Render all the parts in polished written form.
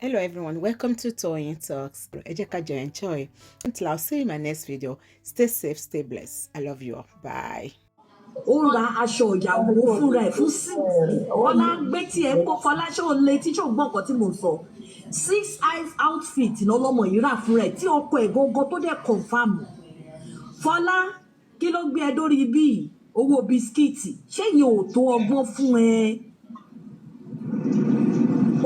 Hello everyone, welcome to Toyeen Talks. Ẹ jẹ́ ká jọ enjoy. Until I'll see you in my next video. Stay safe, stay blessed. I love you all. Bye. Ó ra aṣọ ìyàwó fúnra ẹ̀ fún six. Fọlá ń gbé tí ẹ ń gbọ́. Fọlá, ṣé o lè tí ṣé o gbọ́ nǹkan tí mo sọ? Six eyes outfit lọ́lọ́mọ yìí rà fúnra ẹ̀, tí ọkọ ẹ̀ gangan tó dẹ̀ confirm. Fọlá, kí ló gbé ẹ dórí bíi owó biscuit? Ṣé ìyẹn ò tó ọgbọ́n fún ẹ?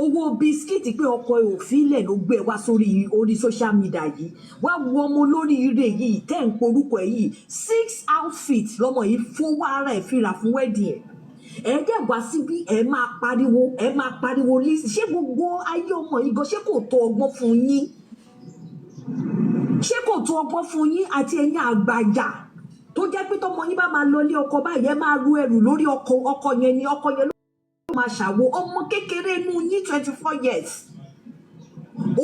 Owó biscuit pé ọkọ ẹ ò fílẹ̀ ló gbé ẹ wá sórí orí social media yìí. Wá wo ọmọ olóríire yìí tẹ́ ń porúkọ ẹ yìí. Six outfit lọmọ yìí fowó ara ẹ̀ fi rà fún wedding ẹ̀. Ẹ dẹ̀ wá síbí, ẹ máa pariwo, ẹ máa pariwo Lizzy. Ṣé gbogbo ayé ọmọ yìí gan, ṣé kò tó ọgbọ́n fún yín? Ṣé kò tó ọgbọ́n fún yín àti ẹ̀yin àgbàyà tó jẹ́ pé tọmọ yín bá máa lọ ilé ọkọ báyìí, ẹ máa ru ẹrù lórí ọkọ, ọkọ yẹn ni ọkọ yẹn ló máa ṣàwo? Ọmọ kékeré inú yín, 24 years,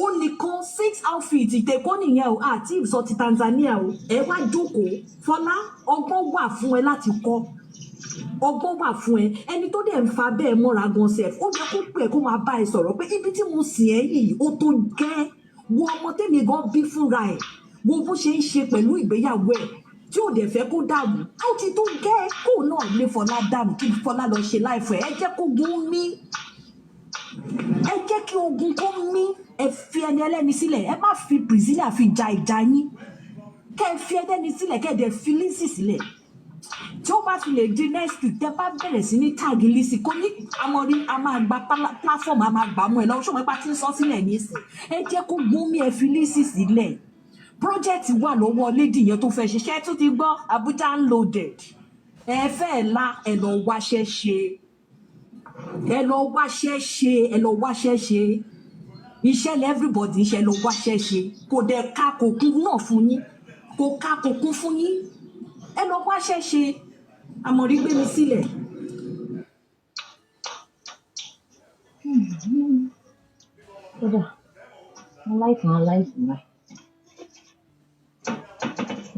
ó nìkan six outfit. Ìtẹ̀kọ́ nìyẹn o, àti ìsọ ti Tanzania o. Ẹ wá jókòó. Fọlá, ọgbọ́n wà fún ẹ láti kọ́, ọgbọ́n wà fún ẹ. Ẹni tó dẹ̀ ń fa bẹ́ẹ̀ mọ́ra gan sef, ó yẹ kó pè é, kó máa bá ẹ sọ̀rọ̀ pé ibi tí mo sìn ẹ́ yìí, ó tó gẹ́. Wo ọmọ tèmi gan bí fúnra ẹ̀, wo bó ṣe ń ṣe pẹ̀lú ìgbéyàwó ẹ̀ tí ò dẹ̀ fẹ́ kó dàrú. Ó ti tó gẹ́ kó náà lé Fọlá dànù, kí Fọlá lọ ṣe láìfẹ́ ẹ. Jẹ́ kó gun mí, ẹ jẹ́ kí ogun kó mí. Ẹ fi ẹni ẹlẹ́ni sílẹ̀. Ẹ má fi Priscilla fi ja ìjà yín. Kẹ́ ẹ fi ẹlẹ́ni sílẹ̀, kẹ́ ẹ dẹ̀ fi Lizzy sílẹ̀. Tí ó bá fi lè di next week, tẹ́ bá bẹ̀rẹ̀ sí ní tag Lizzy, kò ní amọ̀rí, a máa gba platform, a máa gbà mọ́ ẹ lọ́wọ́. Ṣùgbọ́n ipa tí ń sọ sílẹ̀ nísìn, ẹ jẹ́ kó gún mí, ẹ fi Lizzy sílẹ̀. Project wà lọ́wọ́ lady yẹn tó fẹ́ ṣiṣẹ́ tó ti gbọ́ Abuja Unloaded. Ẹ fẹ́ la, ẹ lọ wáṣẹ́ ṣe, ẹ lọ wáṣẹ́ ṣe, ẹ lọ wáṣẹ́ ṣe. Iṣẹ́ lẹ everybody iṣẹ́, lọ wáṣẹ́ ṣe. Kò dẹ̀ ká kò kún náà fún yín, kò ká kò kún fún yín. Ẹ lọ wáṣẹ́ ṣe. Àmọ̀rí, gbé mi sílẹ̀. Kódà wọn láìpẹ́, wọn láìpẹ́ báyìí,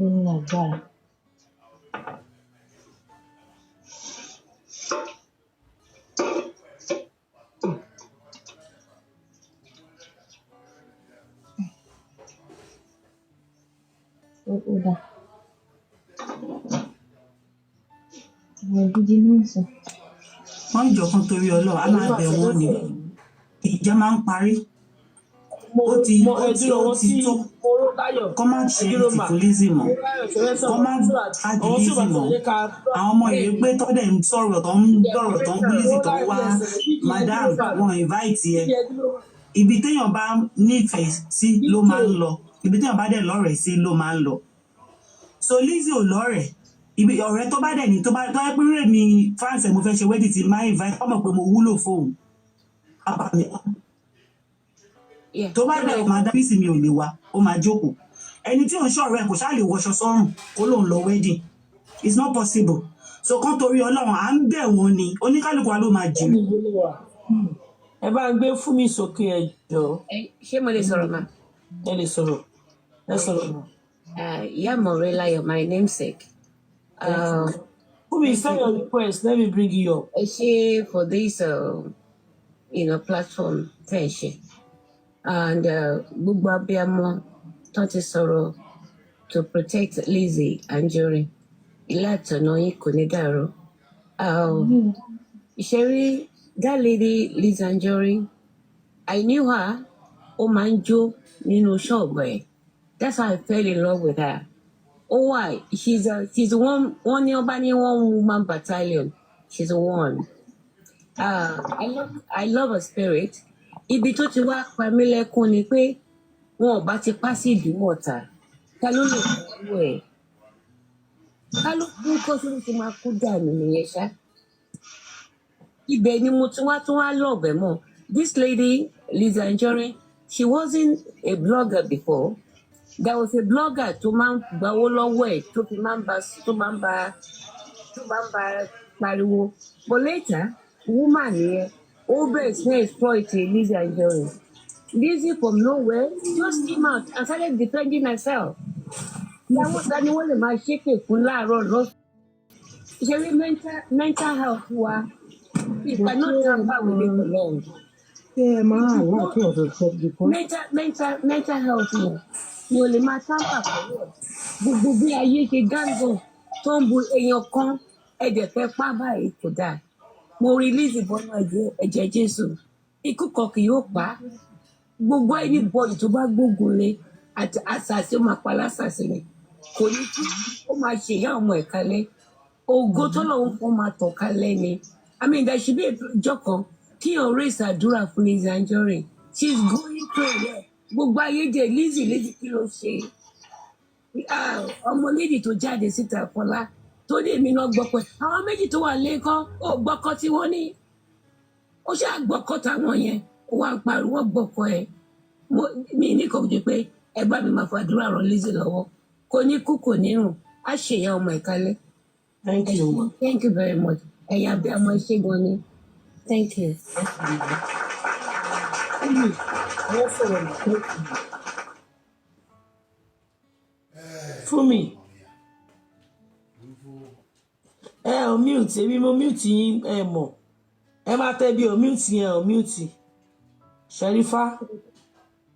ó ní agbára. Ó dà, ọ̀rọ̀ gidi náà sọ. Wọ́n jọ kan torí Ọlọ́run, á máa bẹ̀ wọ́n ni. Ìjà máa ń parí. Ó ti ó ti ó ti tó. Kọ́ má ṣe ti fún Lizzy mọ́, kọ́ má tag Lizzy mọ́. Àwọn ọmọ yìí pé tọ́dẹ̀ ń sọ̀rọ̀, tó ń gbọ̀rọ̀, tó ń bú Lizzy, tó ń wá madam wọn invite ẹ. Ibi téèyàn bá nífẹ̀ẹ́ sí ló máa ń lọ, ibi téèyàn bá dẹ̀ lọ́rẹ̀ẹ́ sí ló máa ń lọ. So Lizzy ò lọ́rẹ̀ẹ́. Ibi ọ̀rẹ́ tó bá dẹ̀ ní, tó bá tó yẹ pé rè mi France, mo fẹ́ ṣe wedding, ti máa invite ọmọ pé mo wúlò fóun, á bá mi. Tó bá dẹ̀ máa dá bísí mi ò lè wá, ó máa jókòó. Ẹni tí ò ń ṣọ̀rẹ́ ẹ̀ kò ṣáà lè wọṣọ sọ́rùn kó lóun lọ wedding. It's not possible. So kán torí Ọlọ́run, à ń bẹ̀ wọ́n ni. Oníkálukú wa ló máa jèrè. Ẹ bá ń gbé fún mi sókè, ẹ jọ̀ọ́. Ṣé mo lè sọ̀rọ̀ mà? Ẹ lè sọ̀rọ̀, ẹ sọ̀rọ̀ mà. Ìyá Mọ̀rẹ́láyọ̀, my namesake. Fúnmi, send your request, let me bring you up. Ẹ ṣé for this platform tẹ́ ẹ ṣe and gbogbo abiyamọ tó ti sọ̀rọ̀ to protect Lizzy Anjorin, ilé àtọ̀nà yín kò ní dàrú. Ṣe that lady Lizzy Anjorin, I knew her, ó máa ń jó nínú ṣọ́ọ̀bù ẹ̀. That's how I fell in love with her. Ó wà, she's one, wọ́n ní ọba ní one woman battalion. She's one. I love her spirit. Ibi tó ti wá pa mí lẹ́kún ni pé wọn ò bá ti pa sí Ìdúmọ̀tà. Ta ló lè kú ẹ̀? Ká ló kú kó tó ti máa kú dànù nìyẹn ṣá. Ibẹ̀ ni mo ti wá tún wá love ẹ̀ mọ́. This lady, Lizzy Anjorin, she wasn't a blogger before. There was a blogger tó máa ń gbawó lọ́wọ́ ẹ̀, tó fi máa ń ba tó máa ń ba pariwo. But later, woman yẹn, ó bẹ̀rẹ̀ sí ní exploit Lizzy Anjorin. Lizzy from nowhere just came out and started defending herself. Ìyàwó ta ni wọ́n lè máa ṣépè fún láàárọ̀ lọ́sàn-án? Ṣe rí mental health wa, you cannot tamper with it for long. Ṣé ẹ máa allow kí ọ̀dọ̀ sọ because Mental health wọn ni o lè máa tamper pẹ̀lú ẹ̀. Gbogbo bí ayé ṣe gángàn tó ń bu èèyàn kan, ẹ̀jẹ̀ fẹ́ pa báyìí, kò dáa. Mo release ìbọnú ẹ̀jẹ̀ Jésù. Ikú kan kì yóò pa á. Gbogbo anybody tó bá gbógun lé àti àṣàṣì, ó máa pa lásàsì ni. Kò ní kú, ó máa ṣe ìyá ọmọ ẹ̀ kalẹ̀. Ògo tọ́lọ́run fún máa tàn kálẹ̀ ni. I mean, there should be a jọ kan kíyàn raise àdúrà fún Lizzy Anjorin. She's going through it. Gbogbo ayé jẹ Lizzy. Lizzy, kí ló ṣe? Ah, ọmọ lady tó jáde síta, Fọlá, tó ní èmi náà gbọ́ pé àwọn méjì tó wà lẹ́kọ́ ó gbọ́kọ́ tí wọ́n ní, ó ṣáà gbọ́kọ́ táwọn yẹn, ó wá ń pariwo gbọ́kọ́ ẹ̀. Mi ní kò jù pé ẹ bá mi máa fàdúrà ràn Lizzy lọ́wọ́. Kò ní kú, kò ní rùn, á ṣèyá ọmọ ìkálẹ̀. Thank Ẹ you, ṣé. Ma. Thank you very much. Ẹ̀yin abiyamọ, ẹ ṣé gan ni. Thank you. Fúnmi, wọ́n sọ̀rọ̀ mà. Thank you. Fúnmi, ẹ ò mute. Èmi mo mute yín, ẹ mọ̀. Ẹ máa tẹ bí ò mute yẹn, ò mute. Ṣẹ̀rífà.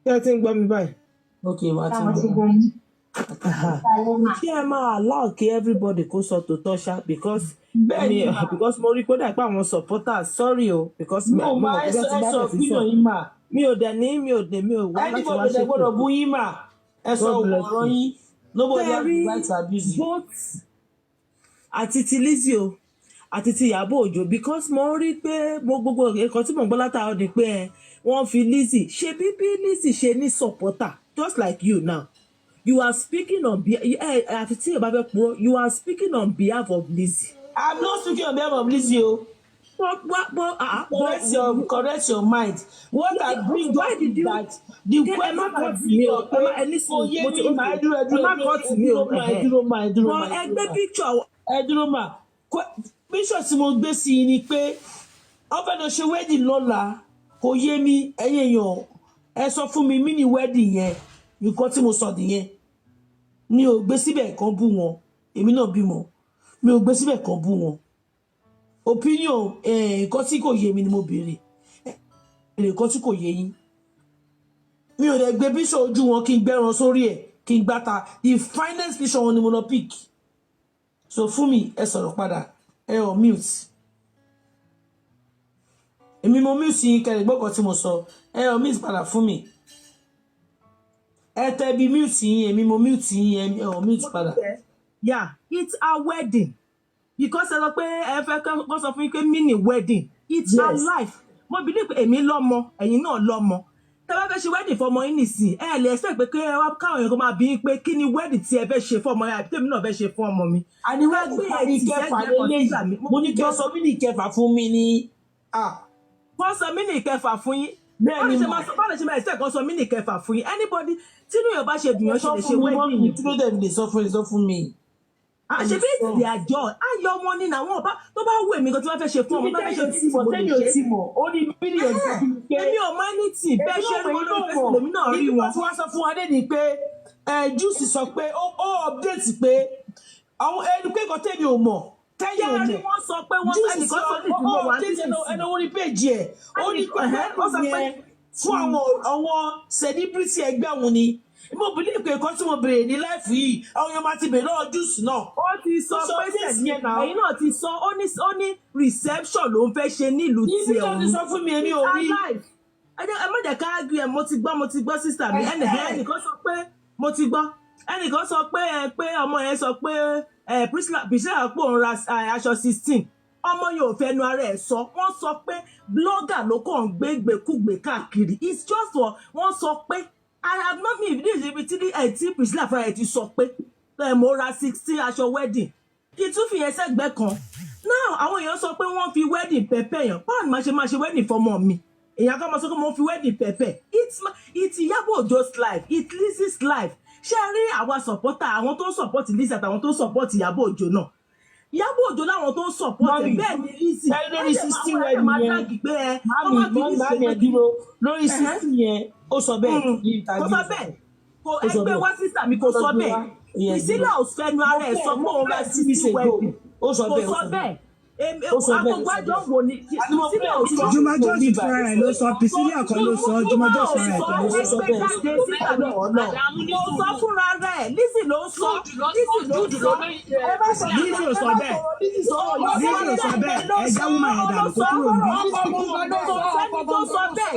Ṣé ẹ ti ń gbọ́ mi báyìí? Ok, wàá ti ń Táwọn ti gbọ́. gbọ́ yín. Aha. Kálẹ́ mà. Ṣé ẹ máa allow kí everybody kó sọ tòótọ́ ṣá? Because Bẹ́ẹ̀ mi ni mà. because mo rí kódà pé àwọn supporters, sorry o, because No mo ma, mọ̀ ẹ pé sọ tí ẹ bá sọ bẹ̀ sí sọ opinion yín mà. mi ò dẹ̀ ní mi ò dẹ̀ mi ò wá láti wá Anybody dẹ̀ ṣépè. gbọ́dọ̀ bú yín mà. Ẹ sọ God bless ọ̀rọ̀ you. yín. Nobody Ṣé has the rí right to abuse you. both àti ti Lizzy o àti ti Ìyábọ̀ Òjó, because mo rí pé mo gbogbo nǹkan tí mò ń gbọ́ látàárọ̀ ni pé ẹ wọ́n fi Lizzy ṣe bí bí Lizzy ṣe ní supporter, just like you now, you are speaking on behalf, ẹ àfi tí ìbá fẹ́ purọ́, you are speaking on behalf of Lizzy. I'm not speaking on behalf of Lizzy o. But Correct your mind. What I bring why up did is you that the ẹ má question I cut bring mi o, up ẹ pé má ẹ ní kò sùúrù, yé mo ti mi mà. Okay, Ẹ dúró, ẹ ẹ dúró, má ẹ dúró, cut ẹ mi o. dúró mà, ẹ dúró mà, ẹ dúró But mà, ẹ ẹ dúró gbé mà, picture. Ẹ dúró mà. Picture tí mo gbé sí i ni pé wọ́n fẹ́ lọ ṣe wedding lọ́la. Kò yé mi. Ẹ̀yin èèyàn, ẹ sọ fún mi mí ní wedding yẹn. Nǹkan tí mo sọ nìyẹn. Mi ò gbé síbẹ̀ kan bú wọn. Èmi náà bímọ, mi ò gbé síbẹ̀ kan bú wọn. Opinion, nǹkan tí kò yé mi ni mo béèrè. Nǹkan tí kò yé yín, mi ò dẹ̀ gbé bíṣọ̀ ojú wọn kí n gbẹ́ran sórí ẹ̀ kí n gbáta. The finest picture wọn ni mo lọ pick. So fún mi, ẹ sọ̀rọ̀ padà. Ẹ ò mute. Èmi mo mute yín kẹrì gbọ́kàn tí mo sọ. Ẹ ò mute padà fún mi. Ẹ tẹ bí mute yín. Èmi mo mute yín. Ẹ ò mute padà. Yeah, it's a wedding, because ẹ sọ pé ẹ fẹ́ kọ́ sọ fún yín pé mini wedding, it's her life. Mo believe pé èmi lọ́mọ, ẹ̀yin náà lọ́mọ. Tẹ́ bá fẹ́ ṣe wedding fọmọ yín nìsín, ẹ lè expect pé kí ẹ wá káwọn èèyàn kan máa bí yín pé kí ni wedding tí ẹ fẹ́ ṣe fọmọ yín àbí tèmi náà fẹ́ ṣe fún ọmọ mi. Àní Ká wedding gbé parí ètì kẹfà sẹ́gbẹ̀ẹ́ kan lélẹ́yìí. sígbà mi. Mo ní kẹ́ sọ mí ní kẹfà fún mi ní. Ah. Kọ́ sọ mí ní ìkẹfà fún yín. Bẹ́ẹ̀ Báwo ni lè ṣe mà. máa sọ, báwo lè ṣe máa expect kan sọ mí ní ìkẹfà fún yín? Anybody tínú yóò bá ṣe dùn yàn ṣe Sọ lè ṣe fún mi wọ́n wedding mi yẹn. Kí ló dẹ̀ lè sọ fún, lè sọ fún mi? Àṣebí their joy, ayọ̀ wọn ni làwọn ọba tó bá wù èmi gan tí wọ́n fẹ́ ṣe fún ọmọ Ibi tó fẹ́ ṣe tẹ́yìn ò tí mọ̀ mo lè tẹ́yìn ò ṣe. tí mọ̀, ó ní mílíọ̀nù tó fi pé Èmi ò mọ anything bẹ́ẹ̀ èmi ṣe náà rí mọ̀, wọn èmi lórí náà Facebook mọ̀. lèmi náà rí Ibi wọn. tó ti wá sọ fún wa dé ni pé ẹ Juice sọ pé ó update pé àwọn ẹni pé nǹkan tẹ́mi ò mọ̀, tẹ́yìn ò Ṣé rí mọ̀. wọ́n sọ pé wọ́n Juice ẹnìkan sọ sọ ní ó ìdúró wa update ẹnu nísinsìnyí. ẹnu orí péjì ẹ̀, ó ní pé Ẹnìkan ó sọ wedding pé yẹn fún àwọn celebrity ẹgbẹ́ òun ni. Mo believe pé nǹkan tí mo béèrè ní life yìí, àwọn èèyàn máa ti béèrè lọ́wọ́ Juice náà. Ó ti sọ Ó sọ pé update sẹ̀dí yẹn náà. Ẹ̀yin náà ti sọ, ó ní reception ló ń fẹ́ ṣe nílùú Ibi tiẹ̀ tó ti òun. sọ fún mi, èmi ò It's rí. alive. Ẹ má jẹ́ ká argue ẹ. Mo ti gbọ́, mo ti gbọ́, sister mi. Ẹnìkan sọ pé mo ti gbọ́, ẹnìkan sọ pé ẹ pé ọmọ yẹn sọ pé ẹ Priscilla pé òun ra aṣọ 16. Ọmọ yẹn ò fẹnu ara ẹ̀ sọ. Wọ́n sọ pé blogger ló kàn ń gbé gbèkúgbè káàkiri. It's just for wọ́n sọ pé I have not been ní ibi tí ẹ tí Priscilla fúnra ẹ̀ ti sọ pé ẹ mo ra 16 aṣọ wedding. Kí tún fi yẹn sẹ́gbẹ́ kan now, àwọn èèyàn sọ pé wọ́n fi wedding pepper yàn. Báwo ni màá ṣe máa ṣe wedding fọmọ mi, èèyàn kan máa sọ pé mo fi wedding pepper? It's Iyabo Ojo's life, it's Lizzy's life. Ṣé ẹ rí àwa supporter, àwọn tó ń support Lizzy àtàwọn tó ń support Iyabo Ojo náà, Iyabo Ojo láwọn tó ń support ẹ. Mummy, Bẹ́ẹ̀ ni Lizzy ẹ lórí ẹ dẹ̀ máa 16 wọ́n ẹ dẹ̀ máa wedding yẹn. drag pé ẹ wọ́n Mami, máa fi Lizzy mami, ṣe ẹ pé dúró lórí 16 yẹn, ó sọ bẹ́ẹ̀ ní Kò interview. sọ bẹ́ẹ̀, kò Ó sọ ẹgbẹ́ bẹ́ẹ̀. wá, sister mi, kò Ó sọ sọ gbé bẹ́ẹ̀. wá. Ìyẹn Priscilla ò fẹnu ara ẹ̀ sọ pé òun ra 2 weeks 16 ago. wedding. Ó sọ Kò bẹ́ẹ̀, ó sọ sọ bẹ́ẹ̀. Èmi Ó sọ bẹ́ẹ̀, ó agogo sọ àjọ bẹ́ẹ̀. wò ni Àní mo Priscilla play ò sọ. Juma òtún George mi fúnra báyìí. ẹ̀ ló sọ, Priscilla kọ́ ló sọ, Juma Juma George ò fúnra ẹ̀ sọ, kọ́ ló ẹ sọ. gbé jáde síta mi. Kò sọ fúnra rẹ̀, Lizzy ló sọ, Lizzy ló sọ. Ẹ má sọ Lizzy ò ẹ sọ má bẹ́ẹ̀. sọ̀rọ̀ Lizzy sọ̀rọ̀ yìí. Lizzy ò sọ bẹ́ẹ̀. Ẹ já woman yẹn dànù kó kúrò níbí. Kò sẹ́ni tó sọ bẹ́ẹ̀.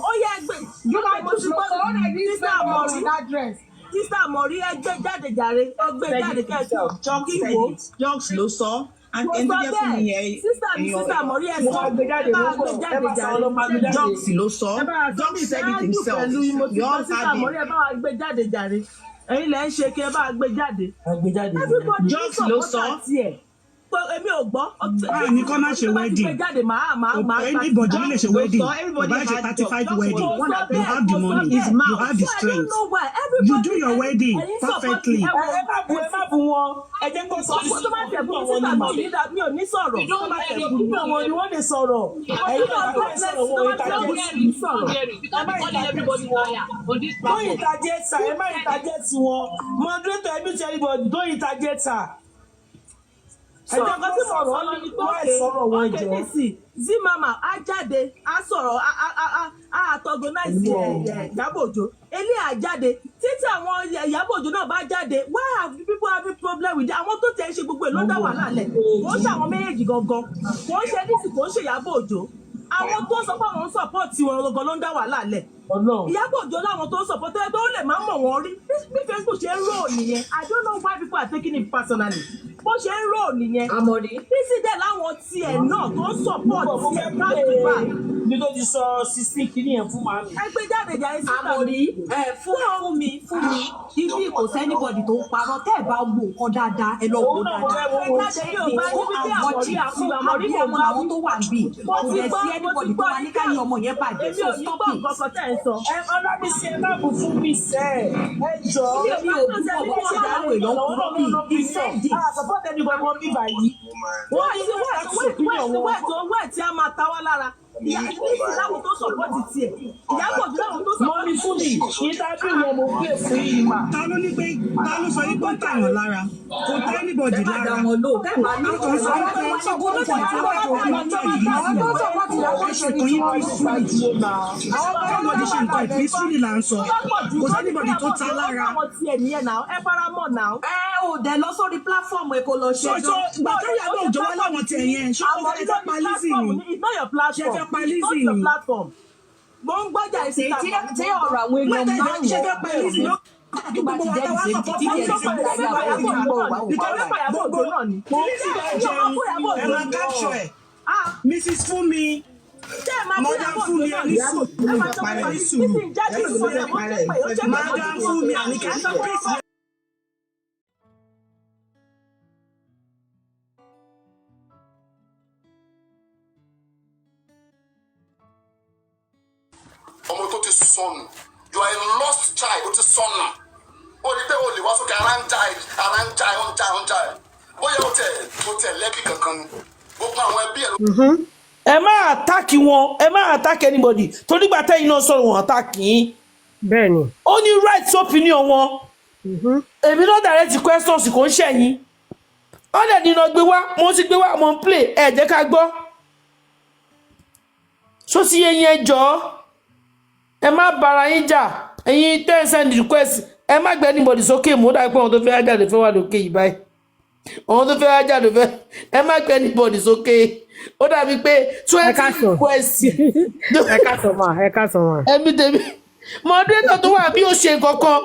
Ó yẹ ẹgbẹ́ Juma mo ti Jux ló gbọ́ sọ, ó dẹ̀ ní Sísá fẹ́ Àmọ̀rí. with that dress. Sísá Àmọ̀rí, ẹ gbé jáde jàre, ẹ gbé Said jáde it kẹ́ẹ̀tì himself. Jokes kí said wò ó. it. Jokes ló sọ. And Kò ẹni tó sọ jẹ́ fún mi bẹ́ẹ̀. yẹn Sísá mi, èèyàn Sísá Àmọ̀rí, ẹ Mo sọ, máa gbé ẹ jáde, bá mo wa ń gbé bọ̀. Ẹ jáde má sọ jàre. lọ máa gbé jáde. Jokes ló sọ. Ẹ bá wa sọ Jokes mi said it ṣáájú himself. pẹ̀lú mo We ti gbọ́ all Sísá heard him. Àmọ̀rí, ẹ bá wa gbé jáde jàre. Ẹ̀yin lẹ ń ṣe kí ẹ bá wa gbé jáde. Ẹ gbé jáde. Everybody ní Jokes ló sọ. supporter tiẹ̀. Pé èmi ò gbọ́. A ní kó má ṣe Tó bá ti gbé wedding. jáde, màá màá màá gba Anybody ló lè ṣe Jokes ló wedding. sọ. Kò Everybody bá ṣe had thirty Jokes. five Jokes was wedding. the Kò one sọ that You bẹ́ẹ̀, have the kò sọ money. his bẹ́ẹ̀. You mouth. have the So I don't strength. know why You everybody do your ẹ̀yin wedding ẹ̀yin support perfectly. ẹ Ẹ wo ẹ má bu ẹ má bu wọn. Ẹ jẹ́ kó sọ ọkọ tó bá tẹ̀ bú mi wọn sísá ni mi mà. ò ní dá- mi ò ní sọ̀rọ̀ You tó don't bá hear tẹ̀ your bú mi. Opinion wọn ni wọ́n lè sọ̀rọ̀. Ẹ̀yin Opinion náà bá God fẹ́ bless sọ̀rọ̀ you wọn tó bá tẹ̀ bú interject. mi ní sọ̀rọ̀. You Ẹ can't má be calling interject everybody wọn. liar on this Don't platform. interject her. Ẹ má interject wọn. Moderator, ẹ mute everybody. Don't interject her. Ẹ So jẹ́ nǹkan kó tí mo sọ̀rọ̀ sọ wọ́n lọ ní ni pé wọ́n ẹ̀ òkè sọ̀rọ̀ wọn òkè jọ. nísì Zimama á jáde á sọ̀rọ̀ á á á á antagonize Olúwa ẹ̀ o. ẹ̀ Ìyábọ̀ Òjó eléyà jáde títí àwọn Ìyábọ̀ Òjó náà bá jáde, why have people having problem with that? Àwọn tó tẹ̀ ń ṣe gbogbo ẹ̀ ló dá wàhálà lẹ̀, kò ń ṣe àwọn méjèèjì gangan, kò ń ṣe nísì, kò ń ṣe Ìyábọ̀ Òjó. Àwọn tó sọ pé àwọn ń support wọn gangan ló ń dá wàhálà lẹ̀. Ọlọ́run. Ìyábọ̀ Òjó láwọn tó ń support ẹ pé ó lè má mọ̀ wọ́n rí. Bí Facebook ṣe ń rò nìyẹn. I don't know why people are taking it personally. Bó ṣe ń rò nìyẹn. Àmọ̀rí. Lizzy dẹ̀ láwọn tiẹ̀ náà tó ń support Mo tiẹ̀ fẹ́ back play to back. ibi tó ti sọ 16 kìíní yẹn fún màmí. Ẹ gbé jáde jàre sísá mi. Àmọ̀rí, ẹ fún fún mi fún mi ibi kò sẹ́nibọ̀dì tó ń parọ́. Tẹ́ ẹ̀ bá wo nǹkan dáadáa, ẹ lọ wò Òun náà mo dáadáa. fẹ́ wo Ẹ jáde mi ò bá Go níbi tí and watch Àmọ̀rí it. So Àmọ̀rí kò abiyamọ bá làwọn wí. tó wà níbí. Mo Kò ti dẹ̀ gbọ́ sí mo ti anybody tó gbọ́ máa ní káyé ọmọ yẹn bàjẹ́. Èmi So ò ní stop gbọ́ it. nǹkan kan tẹ́ ẹ̀ ń sọ. Ẹ Ọlábísí, ẹ má bù fún mi sẹ́ ẹ̀. Ẹ jọ. Mi ò Mi bá ò tó bú ṣe bọ̀bọ̀ ní tí wọ́n àwọn èèyàn ń Àwọn kúrò náà bí. ló He opinion. said it. Ah, support ẹni kankan bí báyìí. Wọ́n Why ní tí right why láti tí why opinion tí wọn. why tó why tí a máa ta wá lára? Lizzy láwọn tó support tiẹ̀. Ìyábọ̀ Òjó láwọn tó support Mọ́mí fún mi, interview yẹn mo play fún yìí mà. Ta ló ní pé ta ló sọ yín pé ó ń tàyàn lára? Kò tẹ́ anybody Ẹ má dá lára. wọn lóhùn. Tẹ́ ẹ̀ bá ní A kàn sọ Àwọn wípé tó wà ní good good point point wà tó fi ń tẹ̀ àwọn Lizzy. tó support Ìyábọ̀ Ẹ Òjó ṣe ní kan yín tiwọn. peacefully. Àwọn tó Everybody ṣe nǹkan ẹ̀ peacefully là ń sọ. Tó bá pọ̀ jù Kò tó sí ní pé anybody tó Ìyábọ̀ ta Òjó ó lára. láwọn tiẹ̀ nìyẹn náà, ẹ fara mọ́ náà. Ẹ ò dẹ̀ lọ sórí platform ẹ kó lọ So ṣẹjọ́. so ìgbà tó Ìyábọ̀ Òjó wá láwọn tiẹ̀ yẹn, ṣé ó Àmọ̀rí fẹ́ ló fẹ́ ní pa Lizzy platform ni? ní it's not your Ṣé platform. fẹ́ pa It's not Lizzy your ni? platform. Mo ń gbọ́jà Tí ìsìta tí mọ̀. tí ọ̀rọ̀ àwọn Wait, èèyàn ẹ fẹ́ ṣé márùn-ún fẹ́ pa Lizzy ló tó bá gbogbo ti wa jẹ́ táwa ìṣe support títí Ẹni ẹ̀ tó sí pẹ̀lú ayé fẹ́ àwọn Ìyábọ̀ òbí Òjó gbọ́ náà wà ni. ó Because Ẹni fẹ́ Ìyábọ̀ gbogbo Òjó náà ni. tí Lizzy bá Ṣé ẹ máa jẹun, kó Ìyábọ̀ ẹ Òjó máa ni? capture ẹ̀. Ah, Mrs. Fúnmi, ṣé ẹ máa kó Madam Ìyábọ̀ Òjó Fúnmi, náà ẹ ní ni? sùúrù, Ẹ máa sọ ẹ pé ní sùúrù. Lizzy jáde sí ìyàwó ṣépè ó ṣépè ó Madam ti Fúnmi, Àníkẹ́, peace. Ọmọ tó ti sọnù, you are a lost child. Ó ti sọnù, ó ní pé o lè wá sókè. Ara ń já ẹ, ara ń já ẹ, ó ń já ẹ, ó ń já ẹ. Bóyá ó tẹ lẹ́bí kankan ni gbogbo àwọn ẹbí ẹ ló. Ẹ má attack wọn, ẹ má attack anybody. Torí gbà tẹ́yìn náà sọ̀rọ̀ wọn attack yín. Bẹ́ẹ̀ ni. Ó ní right to opinion wọn. Èmi náà direct questions kò ń ṣẹ̀yìn. Ó dẹ̀ ní iná gbé wá, mo ti gbé wá, mo ń play, ẹ jẹ́ ká gbọ́. Ṣó ti yé yín? Ẹ jọ̀ọ́, ẹ má bára yín jà. Ẹ̀yin ten send request, ẹ má gbé anybody sókè. Mú dàbí pé àwọn tó fẹ́ jáde fẹ́ wà lókè yìí báyìí, àwọn tó fẹ́ jáde fẹ́, ẹ má gbé anybody sókè. Ó dàbí pé Ẹ 20 káàsán. request. Ẹ káàsán mà, ẹ káàsán mà. Ẹbí tèmi, moderator tó wà bí ó ṣe kankan.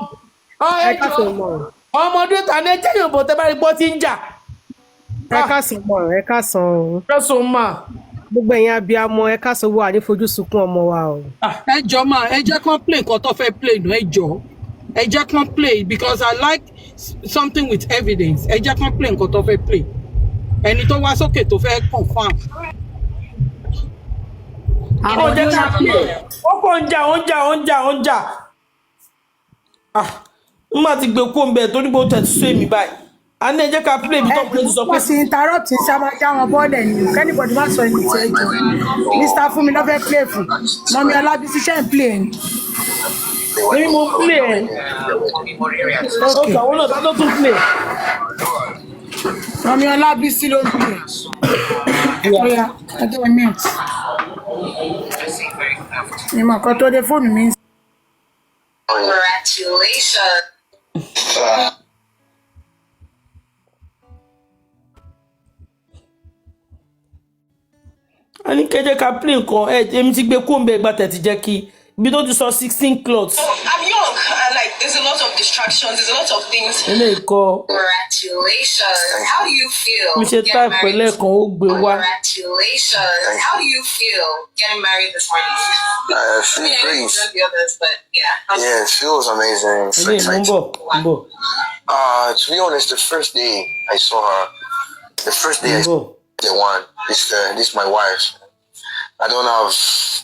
Ẹ káàsán mà. Ọmọdé ta ni ẹ jẹ́ yòǹbó tẹ́ bá rí gbọ́ tí ń jà. Ẹ káàsán mà, ẹ káàsán o. Káàsán mà. Gbogbo ẹ̀yin abiyamọ, ẹ káàsán, wo àní fojú sunkún ọmọ wa o. Ẹ jọ máa ẹ jẹ́ kán play nǹkan tó fẹ́ play nù. Ẹ jọ, ẹ jẹ́ kán play because I like something with evidence. Ẹ jẹ́ kán play nǹkan tó fẹ́ play, ẹni tó wá sókè tó fẹ́ confirm. Ó jẹ́ ká play, ó kàn ń jà, ó ń jà, ó ń jà, ó ń jà. Ah, n má ti gbé kó ń bẹ̀ torí bó tẹ̀ sí èmi báyìí. A ní ẹ jẹ́ ká play bí tọ́kùnrin ti sọ pé Wọ́n ti interrupt ṣá, máa já wọn bọ́ọ̀lẹ̀ ni o. K'anybody má sọ ẹni tí ẹ jọ. Mr Fúnmi ló fẹ́ play fún mọ́mí Ọlábísí. Ṣe ń play ni? Èmi mo play ẹ̀. Ó kà wọ́n náà, tá ló tún play. Mummy Ọlábísí ló ń pè. Ó yá, ẹ jẹ́ mute. Ìmọ̀ kan tó dé fóònù mi ń Congratulations. A ní kẹjẹ ká play nǹkan ẹ, èmi ti gbé kóńbẹ ìgbà tẹ̀ ti jẹ́ kí ibi tó ti sọ 16 cloths. I'm young and like there's a lot of distractions, there's a lot of things. Eléyìí kọ́. Congratulations. How do you feel? Mi ṣe getting type married? lẹ́ẹ̀kan, ó gbé wá. Congratulations. How do you feel getting married this morning? I I feel mean, I know great. you've done the others, but yeah. Yeah, it feels amazing. So Eléyìí, mo ń excited. bọ̀, mo ń bọ̀. To be honest, the first day I saw her, the first Mo day ń I bọ̀. the one, this my wife. I don't have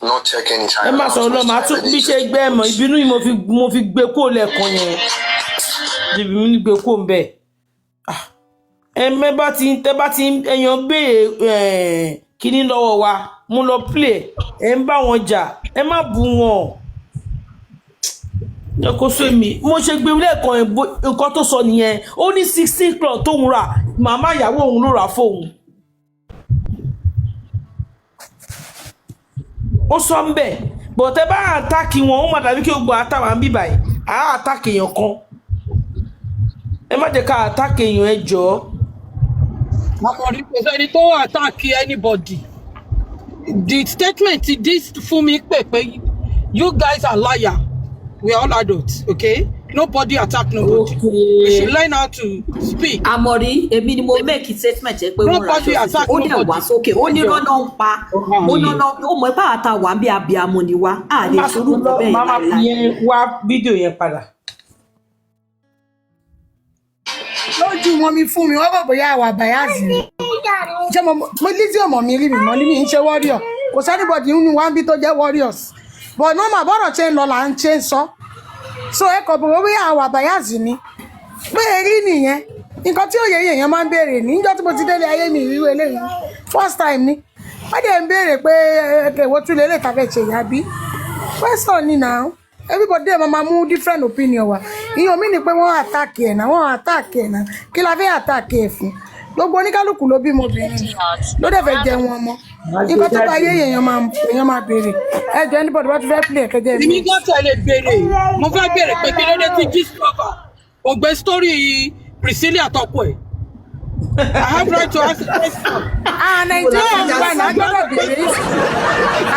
not take any Ẹ time má out, sọ̀rọ̀ lọ, much màá time. tún I bí did ṣe gbẹ́ ẹ mọ̀ ìbínú yìí mo fi gbé kó lẹ́ẹ̀kan yẹn, ìbínú mi gbé kó ń bẹ̀. Ẹ mẹ́ bá ti tẹ́ bá ti ẹ̀yàn béèrè kínní lọ́wọ́ wa, mo lọ play ẹ̀ ń bá wọn jà, ẹ má bú wọn. Ẹ kó sọ èmi mo ṣe gbé lẹ́ẹ̀kan yẹn, nǹkan tó sọ nìyẹn. Ó ní 16 cloth tóun rà, màmá ìyàwó òun ló rà fóun. Ó sọ ń bẹ̀ bọ̀ tẹ́ bá attack wọn, ó má dàbí kí gbogbo àtàwọn ń bíbà yìí à attack èèyàn kan. Ẹ má jẹ́ ká attack èèyàn, ẹ jọ̀ọ́. Àmọ̀rí, kò sẹ́ni tó attack anybody. The statement this fún mi pé you guys are liar. We are all adults, okay? Nobody attack nobody. We should learn how to speak. Àmọ̀rí, èmi ni mo make statement yẹn pé wọ́n ra Nobody aṣọ attack sísè, ó dẹ̀ wá nobody. sókè, ó ní rọ́nà ń pa ó nọ́nà ó mọ̀ ipá àtàwà ń bí abiyamọ ni wá, á lè Má sorú sọ̀rọ̀ nǹkan lọ bẹ́ẹ̀ má má fi láéláé. yẹn wá fídíò yẹn padà. Lójú wọn mi fún mi, wọ́n rò bóyá àwa bias ni. Ṣé mo Lizzy ọmọ mi rí mi mọ́ ní mi ń ṣe warrior. Kò sí anybody nínú wa ń bí tó jẹ́ warriors. But normal bọ́rọ̀ ṣe ń lọ là ń ṣe ń sọ. So ẹ kọ̀ bọ̀ bóyá àwa bias ni. Pé erí nìyẹn. Nǹkan tí òye èèyàn máa ń béèrè níjọ́ tí mo ti délé ayé mi ìrírí eléyìí. First time ni. Wọ́n dẹ̀ ń béèrè pé ẹ̀kẹ́ wo tún lélẹ̀ tàbí ṣe ìyá bí. Question ni now. Everybody dẹ̀ máa mú different opinion wa. Ìyẹn mi ni pé wọ́n attack ẹ̀ náà, wọ́n attack ẹ̀ náà. Kí la fẹ́ attack ẹ̀ fún? Gbogbo oníkálukú ló bímọ obìnrin ló dẹ̀ fẹ́ jẹun ọmọ. Má gbé Nǹkan tó bá jáde. yé èèyàn máa béèrè. Ẹ jẹ́ anybody bá tún fẹ́ play ẹ̀kẹ́jẹ́ Èmi mi. gan tẹ̀lé béèrè. Mo fẹ́ béèrè pé kí ló dé tí Gistlover kò gbé story Priscilla tọkọ ẹ̀. I have right to ask a question. Ah, Níbo la Nàìjíríà ti ń já gbà sí náà gbọ́dọ̀ béèrè.